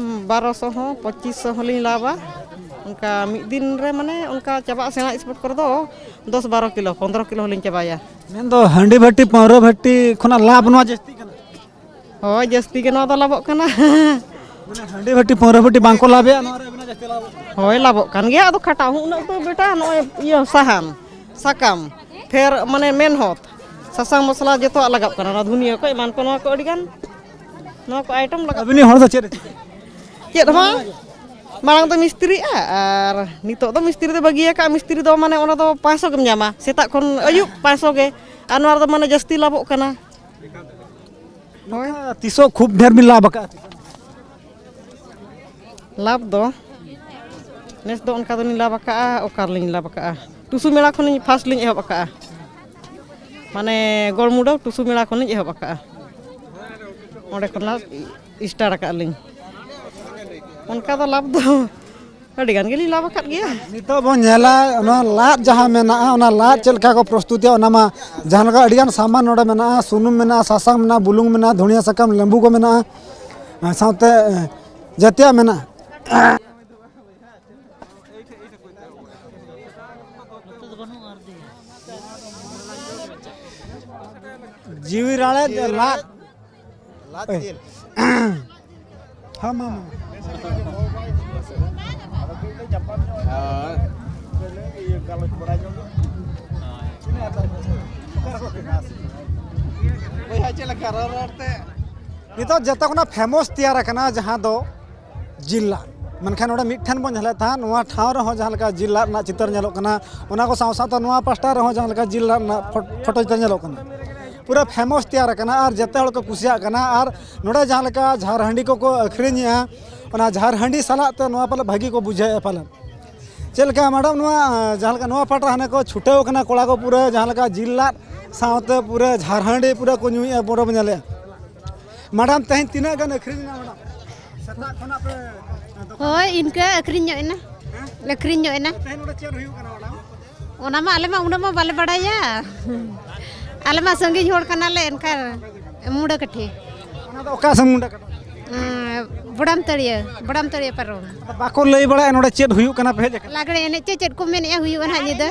ᱵᱟᱨᱚᱥᱚ ᱦᱚᱸ, ᱯᱚᱸᱪᱤᱥ ᱥᱚ ᱦᱚᱸᱞᱤᱧ ᱞᱟᱵᱷᱟ᱾ ᱚᱱᱠᱟ ᱢᱤᱫ ᱫᱤᱱ ᱨᱮ ᱢᱟᱱᱮ ᱚᱱᱠᱟ ᱪᱟᱵᱟᱜᱼᱟ ᱥᱮᱬᱟ ᱥᱯᱳᱨᱴ ᱠᱚᱨᱮ ᱫᱚ ᱫᱚᱥ ᱵᱟᱨᱚ ᱠᱤᱞᱳ, ᱯᱚᱱᱫᱽᱨᱚ ᱠᱤᱞᱳ ᱦᱚᱸᱞᱤᱧ ᱪᱟᱵᱟᱭᱟ᱾ ᱢᱮᱱᱫᱚ ᱦᱟᱺᱰᱤ ᱵᱷᱟᱹᱴᱤ, ᱯᱟᱹᱣᱨᱟᱹ ᱵᱷᱟᱹᱴᱤ ᱠᱷᱚᱱᱟᱜ ᱞᱟᱵᱷ ᱱᱚᱣᱟ ᱡᱟᱹᱥᱛᱤ ᱠᱟᱱᱟ? ᱦᱳᱭ, ᱡᱟᱹᱥᱛᱤ ᱜᱮ ᱱᱚᱣᱟ ᱫᱚ ᱞᱟᱵᱷᱚᱜ ᱠᱟᱱᱟ᱾ ᱢᱟᱱᱮ ᱦᱟᱺᱰᱤ ᱵᱷᱟᱹᱴᱤ, ᱯᱟᱹᱣᱨᱟᱹ ᱵᱷᱟᱹᱴᱤ ᱵᱟᱝᱠᱚ ᱞᱟᱵᱷᱮᱜᱼᱟ, ᱱᱚᱣᱟ ᱨᱮ ᱟᱹᱵᱤᱱᱟᱜ ᱡᱟᱹᱥᱛᱤ ᱞᱟᱵᱷᱚᱜ ᱠᱟᱱᱟ? ᱦᱳᱭ, ᱞᱟᱵᱷᱚᱜ ᱠᱟᱱ ᱜᱮᱭᱟ᱾ ᱟᱫᱚ ᱠᱷᱟᱴᱟᱣ ᱦᱚᱸ ᱩᱱᱟᱹᱜ ᱫᱚ ᱵᱮᱴᱟ, ᱱᱚᱜᱼᱚᱭ ᱤᱭᱟᱹ ᱥᱟᱦᱟᱱ, ᱥᱟᱠᱟᱢ, ᱯᱷᱮᱨ ᱢᱟᱱᱮ ᱢᱮᱱᱦᱚᱛ, ᱥᱟᱥᱟᱝ ᱢᱚᱥᱞᱟ ᱡᱚᱛᱚᱣᱟᱜ ᱞᱟᱜᱟᱜ ᱠᱟᱱᱟ, ᱚᱱᱟ ᱫᱷᱩᱱᱤᱭᱟᱹ ᱠᱚ ᱮᱢᱟᱱ ᱠᱚ, ᱱᱚᱣᱟ ᱠᱚ ᱟᱹᱰᱤᱜᱟᱱ, ᱱᱚᱣᱟ ᱠᱚ ᱟᱭᱴᱮᱢ ᱞᱟᱜᱟᱜ ᱟᱹᱵᱤᱱᱤᱡ ᱦᱚᱲ ᱫᱚ ᱪᱮᱫ ᱮ ᱪᱤᱠᱟᱹᱭᱟ? ᱪᱮᱫ ᱦᱚᱸ ᱵᱟᱝ᱾ ᱢᱟᱲᱟᱝ ᱫᱚ ᱢᱤᱥᱛᱨᱤᱜᱼᱟ, ᱟᱨ ᱱᱤᱛᱚᱜ ᱫᱚ ᱢᱤᱥᱛᱨᱤ ᱫᱚ ᱵᱟᱹᱜᱤᱭᱟᱠᱟᱜᱼᱟ᱾ ᱢᱤᱥᱛᱨᱤ ᱫᱚ ᱢᱟᱱᱮ ᱚᱱᱟ ᱫᱚ ᱯᱟᱸᱪᱥᱚ ᱜᱮᱢ ᱧᱟᱢᱟ, ᱥᱮᱛᱟᱜ ᱠᱷᱚᱱ ᱟᱹᱭᱩᱵ ᱯᱟᱸᱪᱥᱚ ᱜᱮ, ᱟᱨ ᱱᱚᱣᱟ ᱨᱮᱫᱚ ᱢᱟᱱᱮ ᱡᱟᱹᱥᱛᱤ ᱞᱟᱵᱷᱚᱜ ᱠᱟᱱᱟ᱾ ᱦᱳᱭ᱾ ᱱᱚᱝᱠᱟ ᱛᱤᱥᱚᱜ ᱠᱷᱩᱵ ᱰᱷᱮᱨ ᱵᱤᱱ ᱞᱟᱵᱷ ᱟᱠᱟᱫᱼᱟ? ᱞᱟᱵᱷ ᱫᱚ ᱱᱮᱥ ᱫᱚ ᱚᱱᱠᱟ ᱫᱚᱞᱤᱧ ᱞᱟᱵᱷ ᱟᱠᱟᱫᱼᱟ, ᱚᱠᱟ ᱨᱮᱞᱤᱧ ᱞᱟᱵᱷ ᱟᱠᱟᱫᱼᱟ, ᱴᱩᱥᱩ ᱢᱮᱞᱟ ᱠᱷᱚᱱ ᱯᱷᱟᱥᱴ ᱞᱤᱧ ᱮᱦᱚᱵ ᱟᱠᱟᱫᱼᱟ᱾ ᱢᱟᱱᱮ ᱜᱚᱲᱢᱩᱰᱟᱹ ᱴᱩᱥᱩ ᱢᱮᱞᱟ ᱠᱷᱚᱱ ᱞᱤᱧ ᱮᱦᱚᱵ ᱟᱠᱟᱫᱼᱟ, ᱚᱸᱰᱮ ᱠᱷᱚᱱᱟᱜ ᱥᱴᱟᱨᱴ ᱟᱠᱟᱫ ᱞᱤᱧ᱾ ᱚᱱᱠᱟ ᱫᱚ ᱞᱟᱵᱷ ᱫᱚ ᱟᱹᱰᱤ ᱜᱟᱱ ᱜᱮᱞᱤᱧ ᱞᱟᱵᱷ ᱟᱠᱟᱫ ᱜᱮᱭᱟ᱾ ᱱᱤᱛᱚᱜ ᱵᱚᱱ ᱧᱮᱞᱟ, ᱚᱱᱟ ᱞᱟᱫ ᱡᱟᱦᱟᱸ ᱢᱮᱱᱟᱜᱼᱟ, ᱚᱱᱟ ᱞᱟᱫ ᱪᱮᱫ ᱞᱮᱠᱟ ᱠᱚ ᱯᱨᱚᱥᱛᱩᱛᱤᱭᱟ, ᱚᱱᱟ ᱢᱟ ᱡᱟᱦᱟᱸ ᱞᱮᱠᱟ ᱟᱹᱰᱤᱜᱟᱱ ᱥᱟᱢᱟᱱ ᱱᱚᱰᱮ ᱢᱮᱱᱟᱜᱼᱟ, ᱥᱩᱱᱩᱢ ᱢᱮᱱᱟᱜᱼᱟ, ᱥᱟᱥᱟᱝ ᱢᱮᱱᱟᱜᱼᱟ, ᱵᱩᱞᱩᱝ ᱢᱮᱱᱟᱜᱼᱟ, ᱫᱷᱩᱱᱤᱭᱟᱹ ᱥᱟᱠᱟᱢ, ᱞᱮᱵᱩ ᱠᱚ ᱢᱮᱱᱟᱜᱼᱟ, ᱥᱟᱶᱛᱮ ᱡᱟᱹᱛᱤᱭᱟᱜ ᱢᱮᱱᱟᱜᱼᱟ᱾ ᱡᱤᱣᱤ ᱨᱟᱲᱮᱡ ᱞᱟᱫ᱾ ᱞᱟᱫ ᱡᱤᱞ᱾ ᱦᱮᱸ, ᱢᱟ, ᱢᱟ᱾ ᱵᱚᱭᱦᱟ, ᱪᱮᱫ ᱞᱮᱠᱟ ᱨᱚᱲ ᱨᱚᱲ ᱛᱮ? ᱱᱤᱛᱚᱜ ᱡᱚᱛᱚ ᱠᱷᱚᱱᱟᱜ ᱯᱷᱮᱢᱟᱥ ᱛᱮᱭᱟᱨ ᱟᱠᱟᱱᱟ, ᱡᱟᱦᱟᱸ ᱫᱚ ᱡᱤᱞ ᱞᱟᱫ᱾ ᱢᱮᱱᱠᱷᱟᱱ ᱱᱚᱰᱮ ᱢᱤᱫ ᱴᱷᱮᱱ ᱵᱚᱱ ᱧᱮᱞᱮᱫ ᱛᱟᱦᱮᱸᱫ, ᱱᱚᱣᱟ ᱴᱷᱟᱶ ᱨᱮᱦᱚᱸ ᱡᱟᱦᱟᱸ ᱞᱮᱠᱟ ᱡᱤᱞ ᱞᱟᱫ ᱨᱮᱱᱟᱜ ᱪᱤᱛᱟᱹᱨ ᱧᱮᱞᱚᱜ ᱠᱟᱱᱟ, ᱚᱱᱟ ᱠᱚ ᱥᱟᱶ ᱥᱟᱶᱛᱮ ᱱᱚᱣᱟ ᱯᱟᱥᱴᱟ ᱨᱮᱦᱚᱸ ᱡᱟᱦᱟᱸ ᱞᱮᱠᱟ ᱡᱤᱞ ᱞᱟᱫ ᱨᱮᱱᱟᱜ ᱯᱷᱚ-, ᱯᱷᱳᱴᱳ ᱪᱤᱛᱟᱹᱨ ᱧᱮᱞᱚᱜ ᱠᱟᱱᱟ᱾ ᱯᱩᱨᱟᱹ ᱯᱷᱮᱢᱟᱥ ᱛᱮᱭᱟᱨ ᱟᱠᱟᱱᱟ ᱟᱨ ᱡᱚᱛᱚ ᱦᱚᱲ ᱠᱚ ᱠᱩᱥᱤᱭᱟᱜ ᱠᱟᱱᱟ᱾ ᱟᱨ ᱱᱚᱰᱮ ᱡᱟᱦᱟᱸ ᱞᱮᱠᱟ ᱡᱷᱟᱨ ᱦᱟᱺᱰᱤ ᱠᱚᱠᱚ ᱟᱹᱠᱷᱨᱤᱧᱮᱜᱼᱟ, ᱚᱱᱟ ᱡᱷᱟᱨ ᱦᱟᱺᱰᱤ ᱥᱟᱞᱟᱜ ᱛᱮ ᱱᱚᱣᱟ ᱯᱟᱞᱮ ᱵᱷᱟᱹᱜᱤ ᱠᱚ ᱵᱩᱡᱷᱟᱹᱣᱮᱫᱼᱟ ᱯᱟᱞᱮᱱ᱾ ᱪᱮᱫ ᱞᱮᱠᱟ ᱢᱮᱰᱟᱢ, ᱱᱚᱣᱟ ᱡᱟᱦᱟᱸ ᱞᱮᱠᱟ ᱱᱚᱣᱟ ᱯᱟᱦᱴᱟ ᱦᱟᱱᱮ ᱠᱚ ᱪᱷᱩᱴᱟᱹᱣ ᱠᱟᱱᱟ ᱠᱚᱲᱟ ᱠᱚ, ᱯᱩᱨᱟᱹ ᱡᱟᱦᱟᱸ ᱞᱮᱠᱟ ᱡᱤᱞ ᱞᱟᱫ ᱥᱟᱶᱛᱮ ᱯᱩᱨᱟᱹ ᱡᱷᱟᱨ ᱦᱟᱺᱰᱤ ᱯᱩᱨᱟᱹ ᱠᱚ ᱧᱩᱭᱮᱫᱼᱟ, ᱯᱩᱨᱟᱹ ᱵᱚᱱ ᱧᱮᱞᱮᱫᱼᱟ᱾ ᱢᱮᱰᱟᱢ, ᱛᱮᱦᱮᱧ ᱛᱤᱱᱟᱹᱜ ᱜᱟᱱ ᱟᱹᱠᱷᱨᱤᱧ ᱮᱱᱟ ᱢᱮᱰᱟᱢ? ᱥᱮᱛᱟᱜ ᱠᱷᱚᱱᱟᱜ ᱯᱮ ᱫᱚᱠᱟᱱ ᱦᱳᱭ, ᱤᱱᱠᱟᱹ ᱟᱹᱠᱷᱨᱤᱧ ᱧᱚᱜ ᱮᱱᱟ᱾ ᱦᱮᱸ? ᱟᱹᱠᱷᱨᱤᱧ ᱧᱚᱜ ᱮᱱᱟ᱾ ᱛᱮᱦᱮᱧ ᱱᱚᱰᱮ ᱪᱮᱫ ᱦᱩᱭᱩᱜ ᱠᱟᱱᱟ ᱢᱮᱰᱟᱢ? ᱚᱱᱟ ᱢᱟ ᱟᱞᱮ ᱢᱟ ᱩᱱᱟᱹᱜ ᱢᱟ ᱵᱟᱞᱮ ᱵᱟᱲᱟᱭᱟ᱾ ᱟᱞᱮ ᱢᱟ ᱥᱟᱺᱜᱤᱧ ᱦᱚᱲ ᱠᱟᱱᱟᱞᱮ, ᱮᱱᱠᱷᱟᱱ ᱢᱩᱰᱟᱹ ᱠᱟᱹᱴᱷᱤ᱾ ᱚᱱᱟ ᱫᱚ ᱚᱠᱟ ᱥᱮᱱ ᱢᱩᱰᱟᱹ ᱠᱟᱹᱴᱷᱤ? ᱵᱚᱰᱟᱢ ᱛᱟᱹᱲᱤᱭᱟᱹ, ᱵᱚᱰᱟᱢ ᱛᱟᱹᱲᱤᱭᱟᱹ ᱯᱟᱨᱚᱢ᱾ ᱵᱟᱠᱚ ᱞᱟᱹᱭ ᱵᱟᱲᱟᱭᱟ ᱱᱚᱰᱮ ᱪᱮᱫ ᱦᱩᱭᱩᱜ ᱠᱟᱱᱟ ᱯᱮ ᱦᱮᱡ ᱟᱠᱟᱱᱟ? ᱞᱟᱜᱽᱲᱮ ᱮᱱᱮᱡ ᱪᱮ ᱪᱮᱫ ᱠᱚ ᱢᱮᱱᱮᱜᱼᱟ ᱦᱩᱭᱩᱜᱼᱟ ᱱᱟᱦᱟᱜ ᱧᱤᱫᱟᱹ?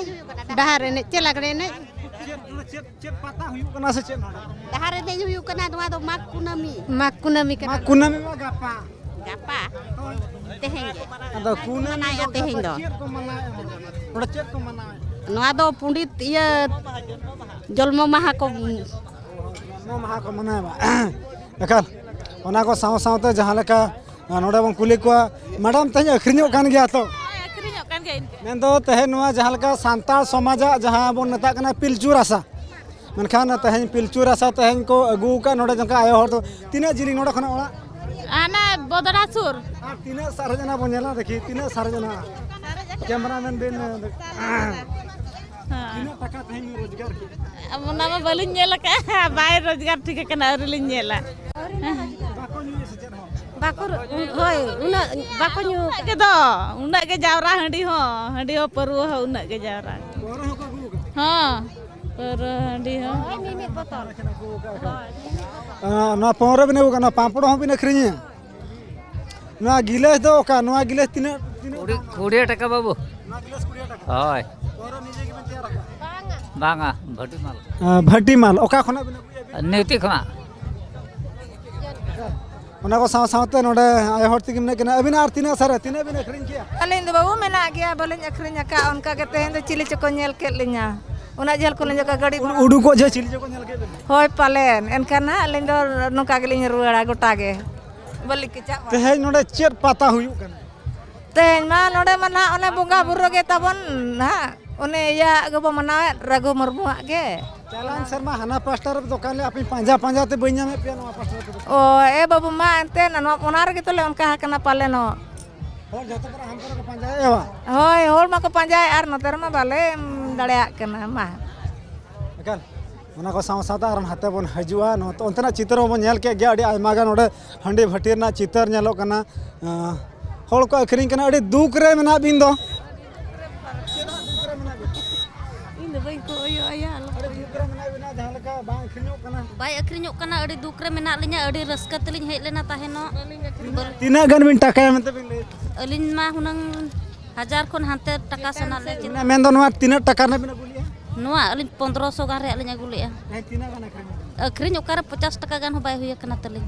ᱰᱟᱦᱟᱨ ᱮᱱᱮᱡ ᱪᱮ ᱞᱟᱜᱽᱲᱮ ᱮᱱᱮᱡ? ᱪᱮᱫ, ᱱᱚᱰᱮ ᱪᱮᱫ, ᱪᱮᱫ ᱯᱟᱛᱟ ᱦᱩᱭᱩᱜ ᱠᱟᱱᱟ ᱥᱮ ᱪᱮᱫ ᱱᱚᱰᱮ? ᱰᱟᱦᱟᱨ ᱮᱱᱮᱡ ᱦᱩᱭᱩᱜ ᱠᱟᱱᱟ, ᱱᱚᱣᱟ ᱫᱚ ᱢᱟᱜᱽ ᱠᱩᱱᱟᱹᱢᱤ᱾ ᱢᱟᱜᱽ ᱠᱩᱱᱟᱹᱢᱤ ᱠᱟᱱᱟ᱾ ᱢᱟᱜᱽ ᱠᱩᱱᱟᱹᱢᱤ ᱢᱟ ᱜᱟᱯᱟ᱾ ᱜᱟᱯᱟ? ᱛᱮᱦᱮᱧ ᱜᱮ᱾ ᱟᱫᱚ ᱠᱩᱱᱟᱹᱢᱤ ᱢᱟᱱᱟᱣᱮᱫᱼᱟ ᱫᱚ ᱛᱮᱦᱮᱧ ᱜᱟᱯᱟ ᱫᱚ᱾ ᱪᱮᱫ ᱠᱚ ᱢᱟᱱᱟᱣᱮᱫᱼᱟ ᱱᱚᱰᱮ? ᱱᱚᱰᱮ ᱪᱮᱫ ᱠᱚ ᱢᱟᱱᱟᱣᱮᱫᱼᱟ? ᱱᱚᱣᱟ ᱫᱚ ᱯᱚᱸᱰᱤᱛ ᱤᱭᱟᱹ ᱡᱚᱞᱢᱚ ᱢᱟᱦᱟ ᱠᱚ᱾ ᱡᱚᱞᱢᱚ ᱢᱟᱦᱟ ᱠᱚ ᱢᱟᱱᱟᱣᱮᱫᱼᱟ᱾ ᱮᱠᱟᱞ, ᱚᱱᱟ ᱠᱚ ᱥᱟᱶ ᱥᱟᱶᱛᱮ ᱡᱟᱦᱟᱸ ᱞᱮᱠᱟ, ᱟᱨ ᱱᱚᱰᱮ ᱵᱚᱱ ᱠᱩᱞᱤ ᱠᱚᱣᱟ, ᱢᱮᱰᱟᱢ, ᱛᱮᱦᱮᱧ ᱟᱹᱠᱷᱨᱤᱧᱚᱜ ᱠᱟᱱ ᱜᱮᱭᱟ ᱛᱚ? ᱦᱳᱭ, ᱟᱹᱠᱷᱨᱤᱧᱚᱜ ᱠᱟᱱ ᱜᱮᱭᱟ ᱤᱱᱠᱟᱹ᱾ ᱢᱮᱱᱫᱚ ᱛᱮᱦᱮᱧ ᱱᱚᱣᱟ ᱡᱟᱦᱟᱸ ᱞᱮᱠᱟ ᱥᱟᱱᱛᱟᱲ ᱥᱚᱢᱟᱡᱟᱜ ᱡᱟᱦᱟᱸ ᱵᱚᱱ ᱢᱮᱛᱟᱜ ᱠᱟᱱᱟ ᱯᱤᱞᱪᱩ ᱨᱟᱥᱟ, ᱢᱮᱱᱠᱷᱟᱱ ᱛᱮᱦᱮᱧ ᱯᱤᱞᱪᱩ ᱨᱟᱥᱟ ᱛᱮᱦᱮᱧ ᱠᱚ ᱟᱹᱜᱩ ᱟᱠᱟᱫ ᱱᱚᱰᱮ ᱡᱟᱦᱟᱸ ᱟᱭᱳ ᱦᱚᱲ ᱫᱚ᱾ ᱛᱤᱱᱟᱹᱜ ᱡᱤᱞᱤᱧ ᱱᱚᱰᱮ ᱠᱷᱚᱱᱟᱜ ᱚᱲᱟᱜ? ᱦᱟᱱᱟ ᱵᱚᱫᱲᱟ ᱥᱩᱨ᱾ ᱟᱨ ᱛᱤᱱᱟᱹᱜ ᱥᱟᱨᱮᱡ ᱮᱱᱟ ᱵᱚᱱ ᱧᱮᱞᱟ, ᱫᱮᱠᱷᱤ ᱛᱤᱱᱟᱹᱜ ᱥᱟᱨᱮᱡ ᱮᱱᱟ᱾ ᱠᱮᱢᱨᱟᱢᱮᱱ ᱵᱤᱱ, ᱦᱮᱸ᱾ ᱛᱤᱱᱟᱹᱜ ᱴᱟᱠᱟ ᱛᱮᱦᱮᱧ ᱵᱤᱱ ᱨᱳᱡᱽᱜᱟᱨ ᱠᱮᱫᱟ? ᱚᱱᱟ ᱢᱟ ᱵᱟᱹᱞᱤᱧ ᱧᱮᱞ ᱟᱠᱟᱫᱼᱟ, ᱵᱟᱭ ᱨᱳᱡᱽᱜᱟᱨ ᱴᱷᱤᱠ ᱟᱠᱟᱱᱟ, ᱟᱹᱣᱨᱤ ᱞᱤᱧ ᱧᱮᱞᱟ᱾ ᱵᱟᱠᱚ ᱧᱩᱭᱟ ᱥᱮ ᱪᱮᱫ ᱦᱚᱸ? ᱵᱟᱠᱚ, ᱦᱳᱭ, ᱩᱱᱟᱹᱜ ᱵᱟᱠᱚ ᱧᱩ ᱩᱱᱟᱹᱜ ᱜᱮ ᱫᱚ, ᱩᱱᱟᱹᱜ ᱜᱮ ᱡᱟᱣᱨᱟ ᱦᱟᱺᱰᱤ ᱦᱚᱸ, ᱦᱟᱺᱰᱤ ᱦᱚᱸ ᱯᱟᱹᱨᱣᱟᱹ ᱦᱚᱸ ᱩᱱᱟᱹᱜ ᱜᱮ ᱡᱟᱣᱨᱟ᱾ ᱯᱟᱹᱣᱨᱟᱹ ᱦᱚᱸᱠᱚ ᱟᱹᱜᱩ ᱟᱠᱟᱫᱟ? ᱦᱚᱸ, ᱯᱟᱹᱣᱨᱟᱹ ᱦᱟᱺᱰᱤ ᱦᱚᱸ᱾ ᱦᱳᱭ, ᱢᱤᱢᱤᱫ ᱵᱚᱛᱚᱞ᱾ ᱟᱨ ᱱᱚᱣᱟ ᱯᱟᱹᱣᱨᱟᱹ ᱵᱤᱱ ᱟᱹᱜᱩ ᱠᱟᱜᱼᱟ, ᱱᱚᱣᱟ ᱯᱟᱸᱯᱲ ᱦᱚᱸ ᱵᱤᱱ ᱟᱹᱠᱷᱨᱤᱧᱟ? ᱱᱚᱣᱟ ᱜᱤᱞᱟᱹᱥ ᱫᱚ ᱚᱠᱟ? ᱱᱚᱣᱟ ᱜᱤᱞᱟᱹᱥ ᱛᱤᱱᱟᱹᱜ, ᱛᱤᱱᱟᱹᱜ ᱠᱩᱲᱤ, ᱫᱟᱢ? ᱠᱩᱲᱤ ᱴᱟᱠᱟ ᱵᱟᱹᱵᱩ᱾ ᱱᱚᱣᱟ ᱜᱤᱞᱟᱹᱥ ᱠᱩᱲᱤ ᱴᱟᱠᱟ? ᱦᱳᱭ᱾ ᱯᱟᱹᱣᱨᱟᱹ ᱱᱤᱡᱮ ᱜᱮᱵᱤᱱ ᱛᱮᱭᱟᱨ ᱟᱠᱟᱫᱼᱟ? ᱵᱟᱝᱟ, ᱵᱷᱟᱹᱴᱤ ᱢᱟᱞ᱾ ᱟᱸ, ᱵᱷᱟᱹᱴᱤ ᱢᱟᱞ᱾ ᱚᱠᱟ ᱠᱷᱚᱱᱟᱜ ᱵᱤᱱ ᱟᱹᱜᱩᱭᱟ ᱵᱤᱱ? ᱱᱤᱣᱛᱤ ᱠᱷᱚᱱᱟᱜ᱾ ᱚᱱᱟ ᱠᱚ ᱥᱟᱶ ᱥᱟᱶᱛᱮ ᱱᱚᱰᱮ ᱟᱭᱳ ᱦᱚᱲ ᱛᱤᱠᱤᱱ ᱢᱮᱱᱟᱜ ᱠᱤᱱᱟ᱾ ᱟᱹᱵᱤᱱᱟᱜ ᱟᱨ ᱛᱤᱱᱟᱹᱜ ᱥᱟᱨᱮ, ᱛᱤᱱᱟᱹᱜ ᱵᱤᱱ ᱟᱹᱠᱷᱨᱤᱧ ᱠᱮᱜᱼᱟ? ᱟᱹᱞᱤᱧ ᱫᱚ ᱵᱟᱹᱵᱩ ᱢᱮᱱᱟᱜ ᱜᱮᱭᱟ, ᱵᱟᱹᱞᱤᱧ ᱟᱹᱠᱷᱨᱤᱧ ᱟᱠᱟᱫ᱾ ᱚᱱᱠᱟ ᱜᱮ ᱛᱮᱦᱮᱧ ᱫᱚ ᱪᱤᱞᱤ ᱪᱚᱠᱚ ᱧᱮᱞ ᱠᱮᱫ ᱞᱤᱧᱟ᱾ ᱩᱱᱟᱹᱜ ᱡᱷᱟᱹᱞ ᱠᱷᱚᱱ ᱞᱤᱧ ᱡᱚᱠᱟ ᱜᱟᱹᱰᱤ ᱩᱰᱩ-, ᱵᱷᱟᱲᱟ᱾ ᱩᱰᱩᱠᱚᱜ ᱡᱮ ᱪᱤᱞᱤ ᱪᱚᱠᱚ ᱧᱮᱞ ᱠᱮᱫ ᱵᱤᱱᱟ? ᱦᱳᱭ ᱯᱟᱞᱮᱱ᱾ ᱮᱱᱠᱷᱟᱱ ᱱᱟᱦᱟᱜ ᱟᱹᱞᱤᱧ ᱫᱚ ᱱᱚᱝᱠᱟ ᱜᱮᱞᱤᱧ ᱨᱩᱣᱟᱹᱲᱟ ᱜᱚᱴᱟ ᱜᱮ᱾ ᱵᱟᱹᱞᱤᱧ ᱠᱮᱪᱟᱜ ᱵᱟᱲᱟ᱾ ᱛᱮᱦᱮᱧ ᱱᱚᱰᱮ ᱪᱮᱫ ᱯᱟᱛᱟ ᱦᱩᱭᱩᱜ ᱠᱟᱱᱟ? ᱛᱮᱦᱮᱧ ᱢᱟ ᱱᱚᱰᱮ ᱢᱟ ᱱᱟᱦᱟᱜ ᱚᱱᱮ ᱵᱚᱸᱜᱟ ᱵᱩᱨᱩ ᱜᱮ ᱛᱟᱵᱚᱱ ᱱᱟᱦᱟᱜ᱾ ᱚᱱᱮ ᱤᱭᱟᱹ ᱜᱮᱵᱚ ᱢᱟᱱᱟᱣᱮᱫ, ᱨᱟᱹᱜᱷᱩ ᱢᱩᱨᱢᱩᱣᱟᱜ ᱜᱮ᱾ ᱪᱟᱞᱟᱣᱮᱱ ᱥᱮᱨᱢᱟ ᱦᱟᱱᱟ ᱯᱟᱥᱴᱟ ᱨᱮ ᱫᱚᱠᱟᱱ ᱞᱮ, ᱟᱯᱮ ᱯᱟᱸᱡᱟ ᱯᱟᱸᱡᱟ ᱛᱮ ᱵᱟᱹᱧ ᱧᱟᱢᱮᱫ ᱯᱮᱭᱟ ᱱᱚᱣᱟ ᱯᱟᱥᱴᱟ ᱨᱮ ᱫᱚᱠᱟᱱ᱾ ᱚ, ᱮ ᱵᱟᱹᱵᱩ, ᱢᱟ ᱮᱱᱛᱮᱫ ᱱᱚᱣᱟ, ᱚᱱᱟ ᱨᱮᱜᱮ ᱛᱚᱞᱮ ᱚᱱᱠᱟ ᱟᱠᱟᱱᱟ ᱯᱟᱞᱮᱱᱚᱜ᱾ ᱦᱚᱲ ᱡᱚᱛᱚ ᱠᱚᱨᱮ ᱦᱟᱱᱛᱮ ᱨᱮᱠᱚ ᱯᱟᱸᱡᱟᱭᱮᱫᱼᱟ ᱵᱟ? ᱦᱳᱭ, ᱦᱚᱲ ᱢᱟᱠᱚ ᱯᱟᱸᱡᱟᱭᱮᱫ ᱟᱨ ᱱᱚᱛᱮ ᱨᱮᱢᱟ ᱵᱟᱞᱮ, ᱩᱢ, ᱫᱟᱲᱮᱭᱟᱜ ᱠᱟᱱᱟ ᱢᱟ᱾ ᱮᱠᱟᱞ, ᱚᱱᱟ ᱠᱚ ᱥᱟᱶ ᱥᱟᱶᱛᱮ ᱟᱨ ᱱᱟᱛᱮ ᱵᱚᱱ ᱦᱤᱡᱩᱜᱼᱟ᱾ ᱱᱚᱛᱮ, ᱚᱱᱛᱮᱱᱟᱜ ᱪᱤᱛᱟᱹᱨ ᱦᱚᱸᱵᱚᱱ ᱧᱮᱞ ᱠᱮᱫ ᱜᱮᱭᱟ, ᱟᱹᱰᱤ ᱟᱭᱢᱟ ᱜᱟᱱ ᱱᱚᱰᱮ ᱦᱟᱺᱰᱤ ᱵᱷᱟᱹᱴᱤ ᱨᱮᱱᱟᱜ ᱪᱤᱛᱟᱹᱨ ᱧᱮᱞᱚᱜ ᱠᱟᱱᱟ᱾ ᱟᱸ, ᱦᱚᱲ ᱠᱚ ᱟᱹᱠᱷᱨᱤᱧ ᱠᱟᱱᱟ, ᱟᱹᱰᱤ ᱫᱩᱠ ᱨᱮ ᱢᱮᱱᱟᱜ ᱵᱤᱱ ᱫᱚ᱾ ᱪᱮᱫᱟᱜ ᱫᱩᱠ ᱨᱮ ᱢᱮᱱᱟᱜ ᱵᱤᱱᱟ? ᱤᱧ ᱫᱚ ᱵᱟᱹᱧ ᱠᱚᱭᱚᱜ ᱟᱭᱟ, ᱟᱞᱚ ᱟᱹᱰᱤ ᱫᱩᱠ ᱨᱮ ᱢᱮᱱᱟᱜ ᱵᱤᱱᱟ, ᱡᱟᱦᱟᱸ ᱞᱮᱠᱟ ᱵᱟᱝ ᱟᱹᱠᱷᱨᱤᱧᱚᱜ ᱠᱟᱱᱟ᱾ ᱵᱟᱭ ᱟᱹᱠᱷᱨᱤᱧᱚᱜ ᱠᱟᱱᱟ᱾ ᱟᱹᱰᱤ ᱫᱩᱠ ᱨᱮ ᱢᱮᱱᱟᱜ ᱞᱤᱧᱟ, ᱟᱹᱰᱤ ᱨᱟᱹᱥᱠᱟᱹ ᱛᱮᱞᱤᱧ ᱦᱮᱡ ᱞᱮᱱᱟ ᱛᱟᱦᱮᱱᱚᱜ᱾ ᱛᱤᱱᱟᱹᱜ ᱜᱟᱱ ᱵᱤᱱ ᱴᱟᱠᱟᱭᱟ ᱢᱮᱱᱛᱮ ᱵᱤᱱ ᱞᱟᱹᱭᱮᱫ? ᱟᱹᱞᱤᱧ ᱢᱟ ᱦᱩᱱᱟᱹᱝ ᱦᱟᱡᱟᱨ ᱠᱷᱚᱱ ᱦᱟᱱᱛᱮ ᱴᱟᱠᱟ ᱥᱮᱱᱟᱜ ᱞᱮ ᱪᱮᱫ᱾ ᱢᱮᱱᱫᱚ ᱱᱚᱣᱟ ᱛᱤᱱᱟᱹᱜ ᱴᱟᱠᱟ ᱨᱮᱱᱟᱜ ᱵᱤᱱ ᱟᱹᱜᱩ ᱞᱮᱜᱼᱟ? ᱱᱚᱣᱟ ᱟᱹᱞᱤᱧ ᱯᱚᱱᱫᱽᱨᱚᱥᱚ ᱜᱟᱱ ᱨᱮᱭᱟᱜ ᱞᱤᱧ ᱟᱹᱜᱩ ᱞᱮᱜᱼᱟ᱾ ᱦᱮᱸ, ᱛᱤᱱᱟᱹᱜ ᱜᱟᱱ ᱟᱹᱠᱷᱨᱤᱧ ᱟᱠᱟᱱᱟ? ᱟᱹᱠᱷᱨᱤᱧ ᱚᱠᱟᱨᱮ ᱯᱚᱪᱟᱥ ᱴᱟᱠᱟ ᱜᱟᱱ ᱦᱚᱸ ᱵᱟᱭ ᱦᱩᱭ ᱟᱠᱟᱱᱟ ᱛᱟᱹᱞᱤᱧ᱾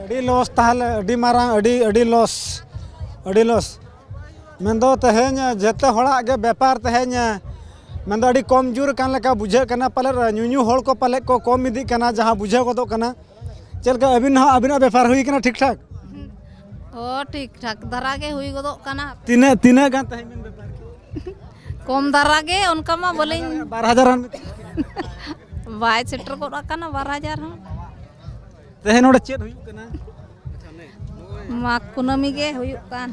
ᱟᱹᱰᱤ ᱞᱚᱥ ᱛᱟᱦᱚᱞᱮ, ᱟᱹᱰᱤ ᱢᱟᱨᱟᱝ, ᱟᱹᱰᱤ ᱟᱹᱰᱤ ᱞᱚᱥ, ᱟᱹᱰᱤ ᱞᱚᱥ᱾ ᱢᱮᱱᱫᱚ ᱛᱮᱦᱮᱧ ᱡᱮᱛᱮ ᱦᱚᱲᱟᱜ ᱜᱮ ᱵᱮᱯᱟᱨ ᱛᱮᱦᱮᱧ ᱢᱮᱱᱫᱚ ᱟᱹᱰᱤ ᱠᱚᱢ ᱡᱳᱨ ᱠᱟᱱ ᱞᱮᱠᱟ ᱵᱩᱡᱷᱟᱹᱜ ᱠᱟᱱᱟ᱾ ᱯᱟᱞᱮᱫ ᱧᱩᱧᱩ ᱦᱚᱲ ᱠᱚ ᱯᱟᱞᱮᱫ ᱠᱚ ᱠᱚᱢ ᱤᱫᱤᱜ ᱠᱟᱱᱟ, ᱡᱟᱦᱟᱸ ᱵᱩᱡᱷᱟᱹᱣ ᱜᱚᱫᱚᱜ ᱠᱟᱱᱟ᱾ ᱪᱮᱫ ᱞᱮᱠᱟ ᱟᱹᱵᱤᱱ ᱦᱚᱸ, ᱟᱹᱵᱤᱱᱟᱜ ᱵᱮᱯᱟᱨ ᱦᱩᱭ ᱠᱟᱱᱟ ᱴᱷᱤᱠ ᱴᱷᱟᱠ? ᱚ, ᱴᱷᱤᱠ ᱴᱷᱟᱠ ᱫᱷᱟᱨᱟ ᱜᱮ ᱦᱩᱭ ᱜᱚᱫᱚᱜ ᱠᱟᱱᱟ᱾ ᱛᱤᱱᱟᱹᱜ, ᱛᱤᱱᱟᱹᱜ ᱜᱟᱱ ᱛᱮᱦᱮᱧ ᱵᱤᱱ ᱵᱮᱯᱟᱨ ᱠᱮᱫᱟ? ᱠᱚᱢ ᱫᱷᱟᱨᱟ ᱜᱮ, ᱚᱱᱠᱟ ᱢᱟ ᱵᱟᱹᱞᱤᱧ ᱵᱟᱨ ᱦᱟᱡᱟᱨ ᱜᱟᱱ? ᱵᱟᱭ ᱥᱮᱴᱮᱨ ᱜᱚᱫ ᱟᱠᱟᱱᱟ ᱵᱟᱨ ᱦᱟᱡᱟᱨ ᱦᱚᱸ᱾ ᱛᱮᱦᱮᱧ ᱱᱚᱰᱮ ᱪᱮᱫ ᱦᱩᱭᱩᱜ ᱠᱟᱱᱟ? ᱢᱟᱜᱽ ᱠᱩᱱᱟᱹᱢᱤ ᱜᱮ ᱦᱩᱭᱩᱜ ᱠᱟᱱ᱾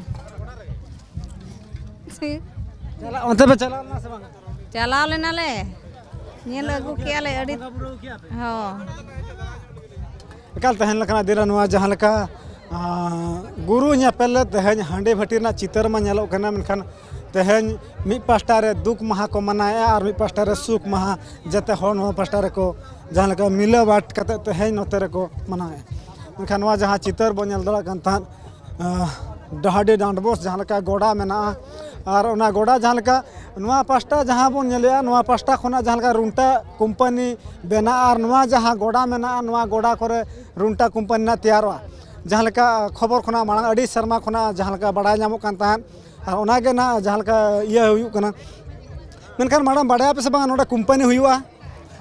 ᱪᱟᱞᱟᱜ, ᱚᱱᱛᱮ ᱯᱮ ᱪᱟᱞᱟᱣ ᱞᱮᱱᱟ ᱥᱮ ᱵᱟᱝ? ᱪᱟᱞᱟᱣ ᱞᱮᱱᱟᱞᱮ, ᱧᱮᱞ ᱟᱹᱜᱩ ᱠᱮᱜᱼᱟ ᱞᱮ ᱟᱹᱰᱤ᱾ ᱵᱚᱸᱜᱟ ᱵᱩᱨᱩ ᱠᱮᱜᱼᱟ ᱯᱮ? ᱦᱚᱸ᱾ ᱮᱠᱟᱞ ᱛᱟᱦᱮᱸ ᱞᱮᱱᱟ ᱫᱮᱞᱟ ᱱᱚᱣᱟ ᱡᱟᱦᱟᱸ ᱞᱮᱠᱟ, ᱟᱸ, ᱜᱩᱨᱩ ᱧᱮᱯᱮᱞ ᱨᱮ ᱛᱮᱦᱮᱧ ᱦᱟᱺᱰᱤ ᱵᱷᱟᱹᱴᱤ ᱨᱮᱱᱟᱜ ᱪᱤᱛᱟᱹᱨ ᱢᱟ ᱧᱮᱞᱚᱜ ᱠᱟᱱᱟ, ᱢᱮᱱᱠᱷᱟᱱ ᱛᱮᱦᱮᱧ ᱢᱤᱫ ᱯᱟᱦᱴᱟ ᱨᱮ ᱫᱩᱠ ᱢᱟᱦᱟ ᱠᱚ ᱢᱟᱱᱟᱣᱮᱫᱼᱟ ᱟᱨ ᱢᱤᱫ ᱯᱟᱦᱴᱟ ᱨᱮ ᱥᱩᱠ ᱢᱟᱦᱟ, ᱡᱟᱛᱮ ᱦᱚᱲ ᱱᱚᱣᱟ ᱯᱟᱦᱴᱟ ᱨᱮᱠᱚ ᱡᱟᱦᱟᱸ ᱞᱮᱠᱟ ᱢᱤᱞᱟᱹᱣᱟᱴ ᱠᱟᱛᱮ ᱛᱮᱦᱮᱧ ᱱᱚᱛᱮ ᱨᱮᱠᱚ ᱢᱟᱱᱟᱣᱮᱫᱼᱟ᱾ ᱢᱮᱱᱠᱷᱟᱱ ᱱᱚᱣᱟ ᱡᱟᱦᱟᱸ ᱪᱤᱛᱟᱹᱨ ᱵᱚᱱ ᱧᱮᱞ ᱫᱟᱲᱮᱭᱟᱜ ᱠᱟᱱ ᱛᱟᱦᱮᱸᱫ, ᱟᱸ, ᱰᱟᱦᱟᱨᱰᱤ ᱰᱟᱸᱰᱵᱳᱥ ᱡᱟᱦᱟᱸ ᱞᱮᱠᱟ ᱜᱚᱰᱟ ᱢᱮᱱᱟᱜᱼᱟ, ᱟᱨ ᱚᱱᱟ ᱜᱚᱰᱟ ᱡᱟᱦᱟᱸ ᱞᱮᱠᱟ ᱱᱚᱣᱟ ᱯᱟᱥᱴᱟ ᱡᱟᱦᱟᱸ ᱵᱚᱱ ᱧᱮᱞᱮᱜᱼᱟ, ᱱᱚᱣᱟ ᱯᱟᱥᱴᱟ ᱠᱷᱚᱱᱟᱜ ᱡᱟᱦᱟᱸ ᱞᱮᱠᱟ ᱨᱩᱱᱴᱟ ᱠᱳᱢᱯᱟᱱᱤ ᱵᱮᱱᱟᱜᱼᱟ, ᱟᱨ ᱱᱚᱣᱟ ᱡᱟᱦᱟᱸ ᱜᱚᱰᱟ ᱢᱮᱱᱟᱜᱼᱟ, ᱱᱚᱣᱟ ᱜᱚᱰᱟ ᱠᱚᱨᱮ ᱨᱩᱱᱴᱟ ᱠᱳᱢᱯᱟᱱᱤ ᱨᱮᱱᱟᱜ ᱛᱮᱭᱟᱨᱚᱜᱼᱟ᱾ ᱡᱟᱦᱟᱸ ᱞᱮᱠᱟ ᱠᱷᱚᱵᱚᱨ ᱠᱷᱚᱱᱟᱜ ᱢᱟᱲᱟᱝ ᱟᱹᱰᱤ ᱥᱮᱨᱢᱟ ᱠᱷᱚᱱᱟᱜ ᱡᱟᱦᱟᱸ ᱞᱮᱠᱟ ᱵᱟᱲᱟᱭ ᱧᱟᱢᱚᱜ ᱠᱟᱱ ᱛᱟᱦᱮᱸᱫ, ᱟᱨ ᱚᱱᱟᱜᱮ ᱱᱟᱜ ᱡᱟᱦᱟᱸ ᱞᱮᱠᱟ ᱤᱭᱟᱹ ᱦᱩᱭᱩᱜ ᱠᱟᱱᱟ᱾ ᱢᱮᱱᱠᱷᱟᱱ ᱢᱟᱲᱟᱝ ᱵᱟᱲᱟᱭᱟᱯᱮ ᱥᱮ ᱵᱟᱝ ᱱᱚᱰᱮ ᱠᱳᱢᱯᱟᱱᱤ ᱦᱩᱭᱩᱜᱼᱟ?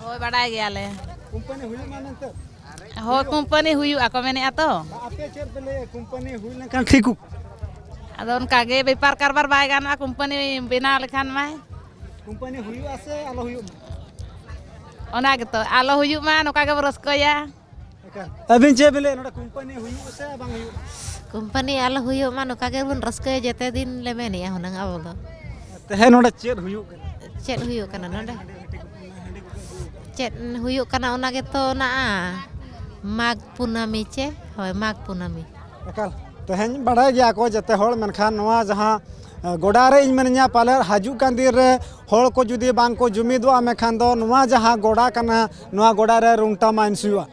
ᱦᱳᱭ, ᱵᱟᱲᱟᱭ ᱜᱮᱭᱟᱞᱮ᱾ ᱠᱳᱢᱯᱟᱱᱤ ᱦᱩᱭᱩᱜ ᱢᱟ ᱢᱮᱱᱛᱮ? ᱦᱳᱭ, ᱠᱳᱢᱯᱟᱱᱤ ᱦᱩᱭᱩᱜᱼᱟ ᱠᱚ ᱢᱮᱱᱮᱫᱼᱟ ᱛᱚ᱾ ᱟᱯᱮ ᱪᱮᱫ ᱯᱮ ᱞᱟᱹᱭᱟ, ᱠᱳᱢᱯᱟᱱᱤ ᱦᱩᱭ ᱞᱮᱱᱠᱷᱟᱱ ᱴᱷᱤᱠ ᱠᱚᱜᱼᱟ? ᱟᱫᱚ ᱚᱱᱠᱟ ᱜᱮ ᱵᱮᱯᱟᱨ ᱠᱟᱨᱵᱟᱨ ᱵᱟᱭ ᱜᱟᱱᱚᱜᱼᱟ, ᱠᱳᱢᱯᱟᱱᱤ ᱵᱮᱱᱟᱣ ᱞᱮᱠᱷᱟᱱ ᱢᱟᱭ᱾ ᱠᱳᱢᱯᱟᱱᱤ ᱦᱩᱭᱩᱜᱼᱟ ᱥᱮ ᱟᱞᱚ ᱦᱩᱭᱩᱜ ᱢᱟ? ᱚᱱᱟ ᱜᱮᱛᱚ, ᱟᱞᱚ ᱦᱩᱭᱩᱜ ᱢᱟ, ᱱᱚᱝᱠᱟ ᱜᱮᱵᱚ ᱨᱟᱹᱥᱠᱟᱹᱭᱟ᱾ ᱮᱠᱟᱞ᱾ ᱟᱹᱵᱤᱱ ᱪᱮᱫ ᱵᱤᱱ ᱞᱟᱹᱭᱟ, ᱱᱚᱰᱮ ᱠᱳᱢᱯᱟᱱᱤ ᱦᱩᱭᱩᱜᱼᱟ ᱥᱮ ᱵᱟᱝ ᱦᱩᱭᱩᱜᱼᱟ? ᱠᱳᱢᱯᱟᱱᱤ ᱟᱞᱚ ᱦᱩᱭᱩᱜ ᱢᱟ, ᱱᱚᱝᱠᱟ ᱜᱮᱵᱚᱱ ᱨᱟᱹᱥᱠᱟᱹᱭᱟ ᱡᱮᱛᱮ ᱫᱤᱱ ᱞᱮ ᱢᱮᱱᱮᱜᱼᱟ ᱦᱩᱱᱟᱹᱝ ᱟᱵᱚ ᱫᱚ᱾ ᱛᱮᱦᱮᱧ ᱱᱚᱰᱮ ᱪᱮᱫ ᱦᱩᱭᱩᱜ ᱠᱟᱱᱟ? ᱪᱮᱫ ᱦᱩᱭᱩᱜ ᱠᱟᱱᱟ ᱱᱚᱰᱮ? ᱪᱮᱫ ᱦᱩᱭᱩᱜ ᱠᱟᱱᱟ ᱚᱱᱟ ᱜᱮᱛᱚ ᱚᱱᱟ ᱢᱟᱜᱽ ᱠᱩᱱᱟᱹᱢᱤ ᱪᱮ? ᱦᱳᱭ, ᱢᱟᱜᱽ ᱠᱩᱱᱟᱹᱢᱤ᱾ ᱮᱠᱟᱞ, ᱛᱮᱦᱮᱧ ᱵᱟᱲᱟᱭ ᱜᱮᱭᱟ ᱠᱚ ᱡᱮᱛᱮ ᱦᱚᱲ, ᱢᱮᱱᱠᱷᱟᱱ ᱱᱚᱣᱟ ᱡᱟᱦᱟᱸ ᱜᱚᱰᱟ ᱨᱮ ᱤᱧ ᱢᱮᱱᱟᱹᱧᱟ, ᱯᱟᱞᱮᱫ ᱦᱤᱡᱩᱜ ᱠᱟᱱ ᱫᱤᱱ ᱨᱮ ᱦᱚᱲ ᱠᱚ ᱡᱩᱫᱤ ᱵᱟᱝ ᱠᱚ ᱡᱩᱢᱤᱫᱚᱜᱼᱟ, ᱢᱮᱱᱠᱷᱟᱱ ᱫᱚ ᱱᱚᱣᱟ ᱡᱟᱦᱟᱸ ᱜᱚᱰᱟ ᱠᱟᱱᱟ, ᱱᱚᱣᱟ ᱜᱚᱰᱟ ᱨᱮ ᱨᱩᱝᱴᱟ ᱢᱟᱭᱤᱱᱥ ᱦᱩᱭᱩᱜᱼᱟ᱾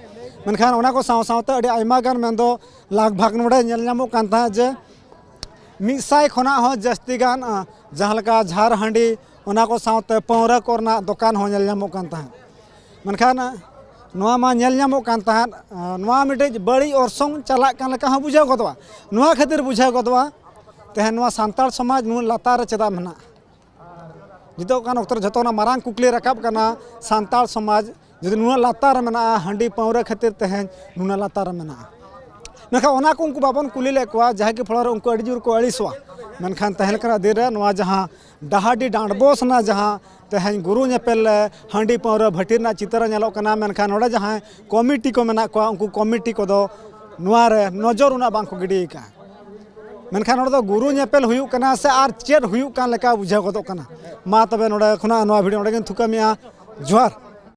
ᱢᱮᱱᱠᱷᱟᱱ ᱚᱱᱟ ᱠᱚ ᱥᱟᱶ ᱥᱟᱶᱛᱮ ᱟᱹᱰᱤ ᱟᱭᱢᱟ ᱜᱟᱱ, ᱢᱮᱱᱫᱚ ᱞᱟᱜᱽ ᱵᱷᱟᱜᱽ ᱱᱚᱰᱮ ᱧᱮᱞ ᱧᱟᱢᱚᱜ ᱠᱟᱱ ᱛᱟᱦᱮᱸᱫ ᱡᱮ ᱢᱤᱫ ᱥᱟᱭ ᱠᱷᱚᱱᱟᱜ ᱦᱚᱸ ᱡᱟᱹᱥᱛᱤ ᱜᱟᱱ, ᱟᱸ, ᱡᱟᱦᱟᱸ ᱞᱮᱠᱟ ᱡᱷᱟᱨ ᱦᱟᱺᱰᱤ, ᱚᱱᱟ ᱠᱚ ᱥᱟᱶᱛᱮ ᱯᱟᱹᱣᱨᱟᱹ ᱠᱚᱨᱮᱱᱟᱜ ᱫᱚᱠᱟᱱ ᱦᱚᱸ ᱧᱮᱞ ᱧᱟᱢᱚᱜ ᱠᱟᱱ ᱛᱟᱦᱮᱸᱫ᱾ ᱢᱮᱱᱠᱷᱟᱱ, ᱟᱸ, ᱱᱚᱣᱟ ᱢᱟ ᱧᱮᱞ ᱧᱟᱢᱚᱜ ᱠᱟᱱ ᱛᱟᱦᱮᱸᱫ, ᱟᱸ, ᱱᱚᱣᱟ ᱢᱤᱫᱴᱤᱡ ᱵᱟᱹᱲᱤᱡ ᱚᱨᱥᱚᱝ ᱪᱟᱞᱟᱜ ᱠᱟᱱ ᱞᱮᱠᱟ ᱦᱚᱸ ᱵᱩᱡᱷᱟᱹᱣ ᱜᱚᱫᱚᱜᱼᱟ᱾ ᱱᱚᱣᱟ ᱠᱷᱟᱹᱛᱤᱨ ᱵᱩᱡᱷᱟᱹᱣ ᱜᱚᱫᱚᱜᱼᱟ, ᱛᱮᱦᱮᱧ ᱱᱚᱣᱟ ᱥᱟᱱᱛᱟᱲ ᱥᱚᱢᱟᱡᱽ ᱱᱩᱱᱟᱹᱜ ᱞᱟᱛᱟᱨ ᱨᱮ ᱪᱮᱫᱟᱜ ᱢᱮᱱᱟᱜᱼᱟ? ᱱᱤᱛᱚᱜ ᱠᱟᱱ ᱚᱠᱛᱚ ᱨᱮ ᱡᱷᱚᱛᱚ ᱠᱷᱚᱱᱟᱜ ᱢᱟᱨᱟᱝ ᱠᱩᱠᱞᱤ ᱨᱟᱠᱟᱵ ᱠᱟᱱᱟ, ᱥᱟᱱᱛᱟᱲ ᱥᱚᱢᱟᱡᱽ ᱡᱩᱫᱤ ᱱᱩᱱᱟᱹᱜ ᱞᱟᱛᱟᱨ ᱨᱮ ᱢᱮᱱᱟᱜᱼᱟ, ᱦᱟᱺᱰᱤ ᱯᱟᱹᱣᱨᱟᱹ ᱠᱷᱟᱹᱛᱤᱨ ᱛᱮᱦᱮᱧ ᱱᱩᱱᱟᱹᱜ ᱞᱟᱛᱟᱨ ᱨᱮ ᱢᱮᱱᱟᱜᱼᱟ᱾ ᱢᱮᱱᱠᱷᱟᱱ ᱚᱱᱟ ᱠᱚ ᱩᱱᱠᱩ ᱵᱟᱵᱚᱱ ᱠᱩᱞᱤ ᱞᱮᱫ ᱠᱚᱣᱟ, ᱡᱟᱦᱟᱸᱭ ᱜᱮ ᱯᱷᱚᱞᱚ ᱨᱮ ᱩᱱᱠᱩ ᱟᱹᱰᱤ ᱡᱳᱨ ᱠᱚ ᱟᱹᱲᱤᱥᱚᱜᱼᱟ᱾ ᱢᱮᱱᱠᱷᱟᱱ ᱛᱟᱦᱮᱸ ᱞᱮᱠᱟᱱᱟᱜ ᱫᱤᱱ ᱨᱮ ᱱᱚᱣᱟ ᱡᱟᱦᱟᱸ ᱰᱟᱦᱟᱨᱰᱤ ᱰᱟᱸᱰᱵᱳᱥ ᱨᱮᱱᱟᱜ ᱡᱟᱦᱟᱸ ᱛᱮᱦᱮᱧ ᱜᱩᱨᱩ ᱧᱮᱯᱮᱞ ᱨᱮ ᱦᱟᱺᱰᱤ ᱯᱟᱹᱣᱨᱟᱹ ᱵᱷᱟᱹᱴᱤ ᱨᱮᱱᱟᱜ ᱪᱤᱛᱟᱹᱨ ᱧᱮᱞᱚᱜ ᱠᱟᱱᱟ, ᱢᱮᱱᱠᱷᱟᱱ ᱱᱚᱰᱮ ᱡᱟᱦᱟᱸᱭ ᱠᱚᱢᱤᱴᱤ ᱠᱚ ᱢᱮᱱᱟᱜ ᱠᱚᱣᱟ, ᱩᱱᱠᱩ ᱠᱚᱢᱤᱴᱤ ᱠᱚᱫᱚ ᱱᱚᱣᱟ ᱨᱮ ᱱᱚᱡᱚᱨ ᱩᱱᱟᱹᱜ ᱵᱟᱝ ᱠᱚ ᱜᱤᱰᱤ ᱟᱠᱟᱫᱼᱟ᱾ ᱢᱮᱱᱠᱷᱟᱱ ᱱᱚᱰᱮ ᱫᱚ ᱜᱩᱨᱩ ᱧᱮᱯᱮᱞ ᱦᱩᱭᱩᱜ ᱠᱟᱱᱟ ᱥᱮ ᱟᱨ ᱪᱮᱫ ᱦᱩᱭᱩᱜ ᱠᱟᱱ ᱞᱮᱠᱟ ᱵᱩᱡᱷᱟᱹᱣ ᱜᱚᱫᱚᱜ ᱠᱟᱱᱟ᱾ ᱢᱟ ᱛᱚᱵᱮ ᱱᱚᱰᱮ ᱠᱷᱚᱱᱟᱜ ᱱᱚᱣᱟ ᱵᱷᱤᱰᱤᱭᱳ ᱱᱚᱰᱮ ᱜᱤᱧ ᱛᱷᱩᱠᱟᱹᱢᱮᱜᱼᱟ᱾ ᱡᱚᱦᱟᱨ᱾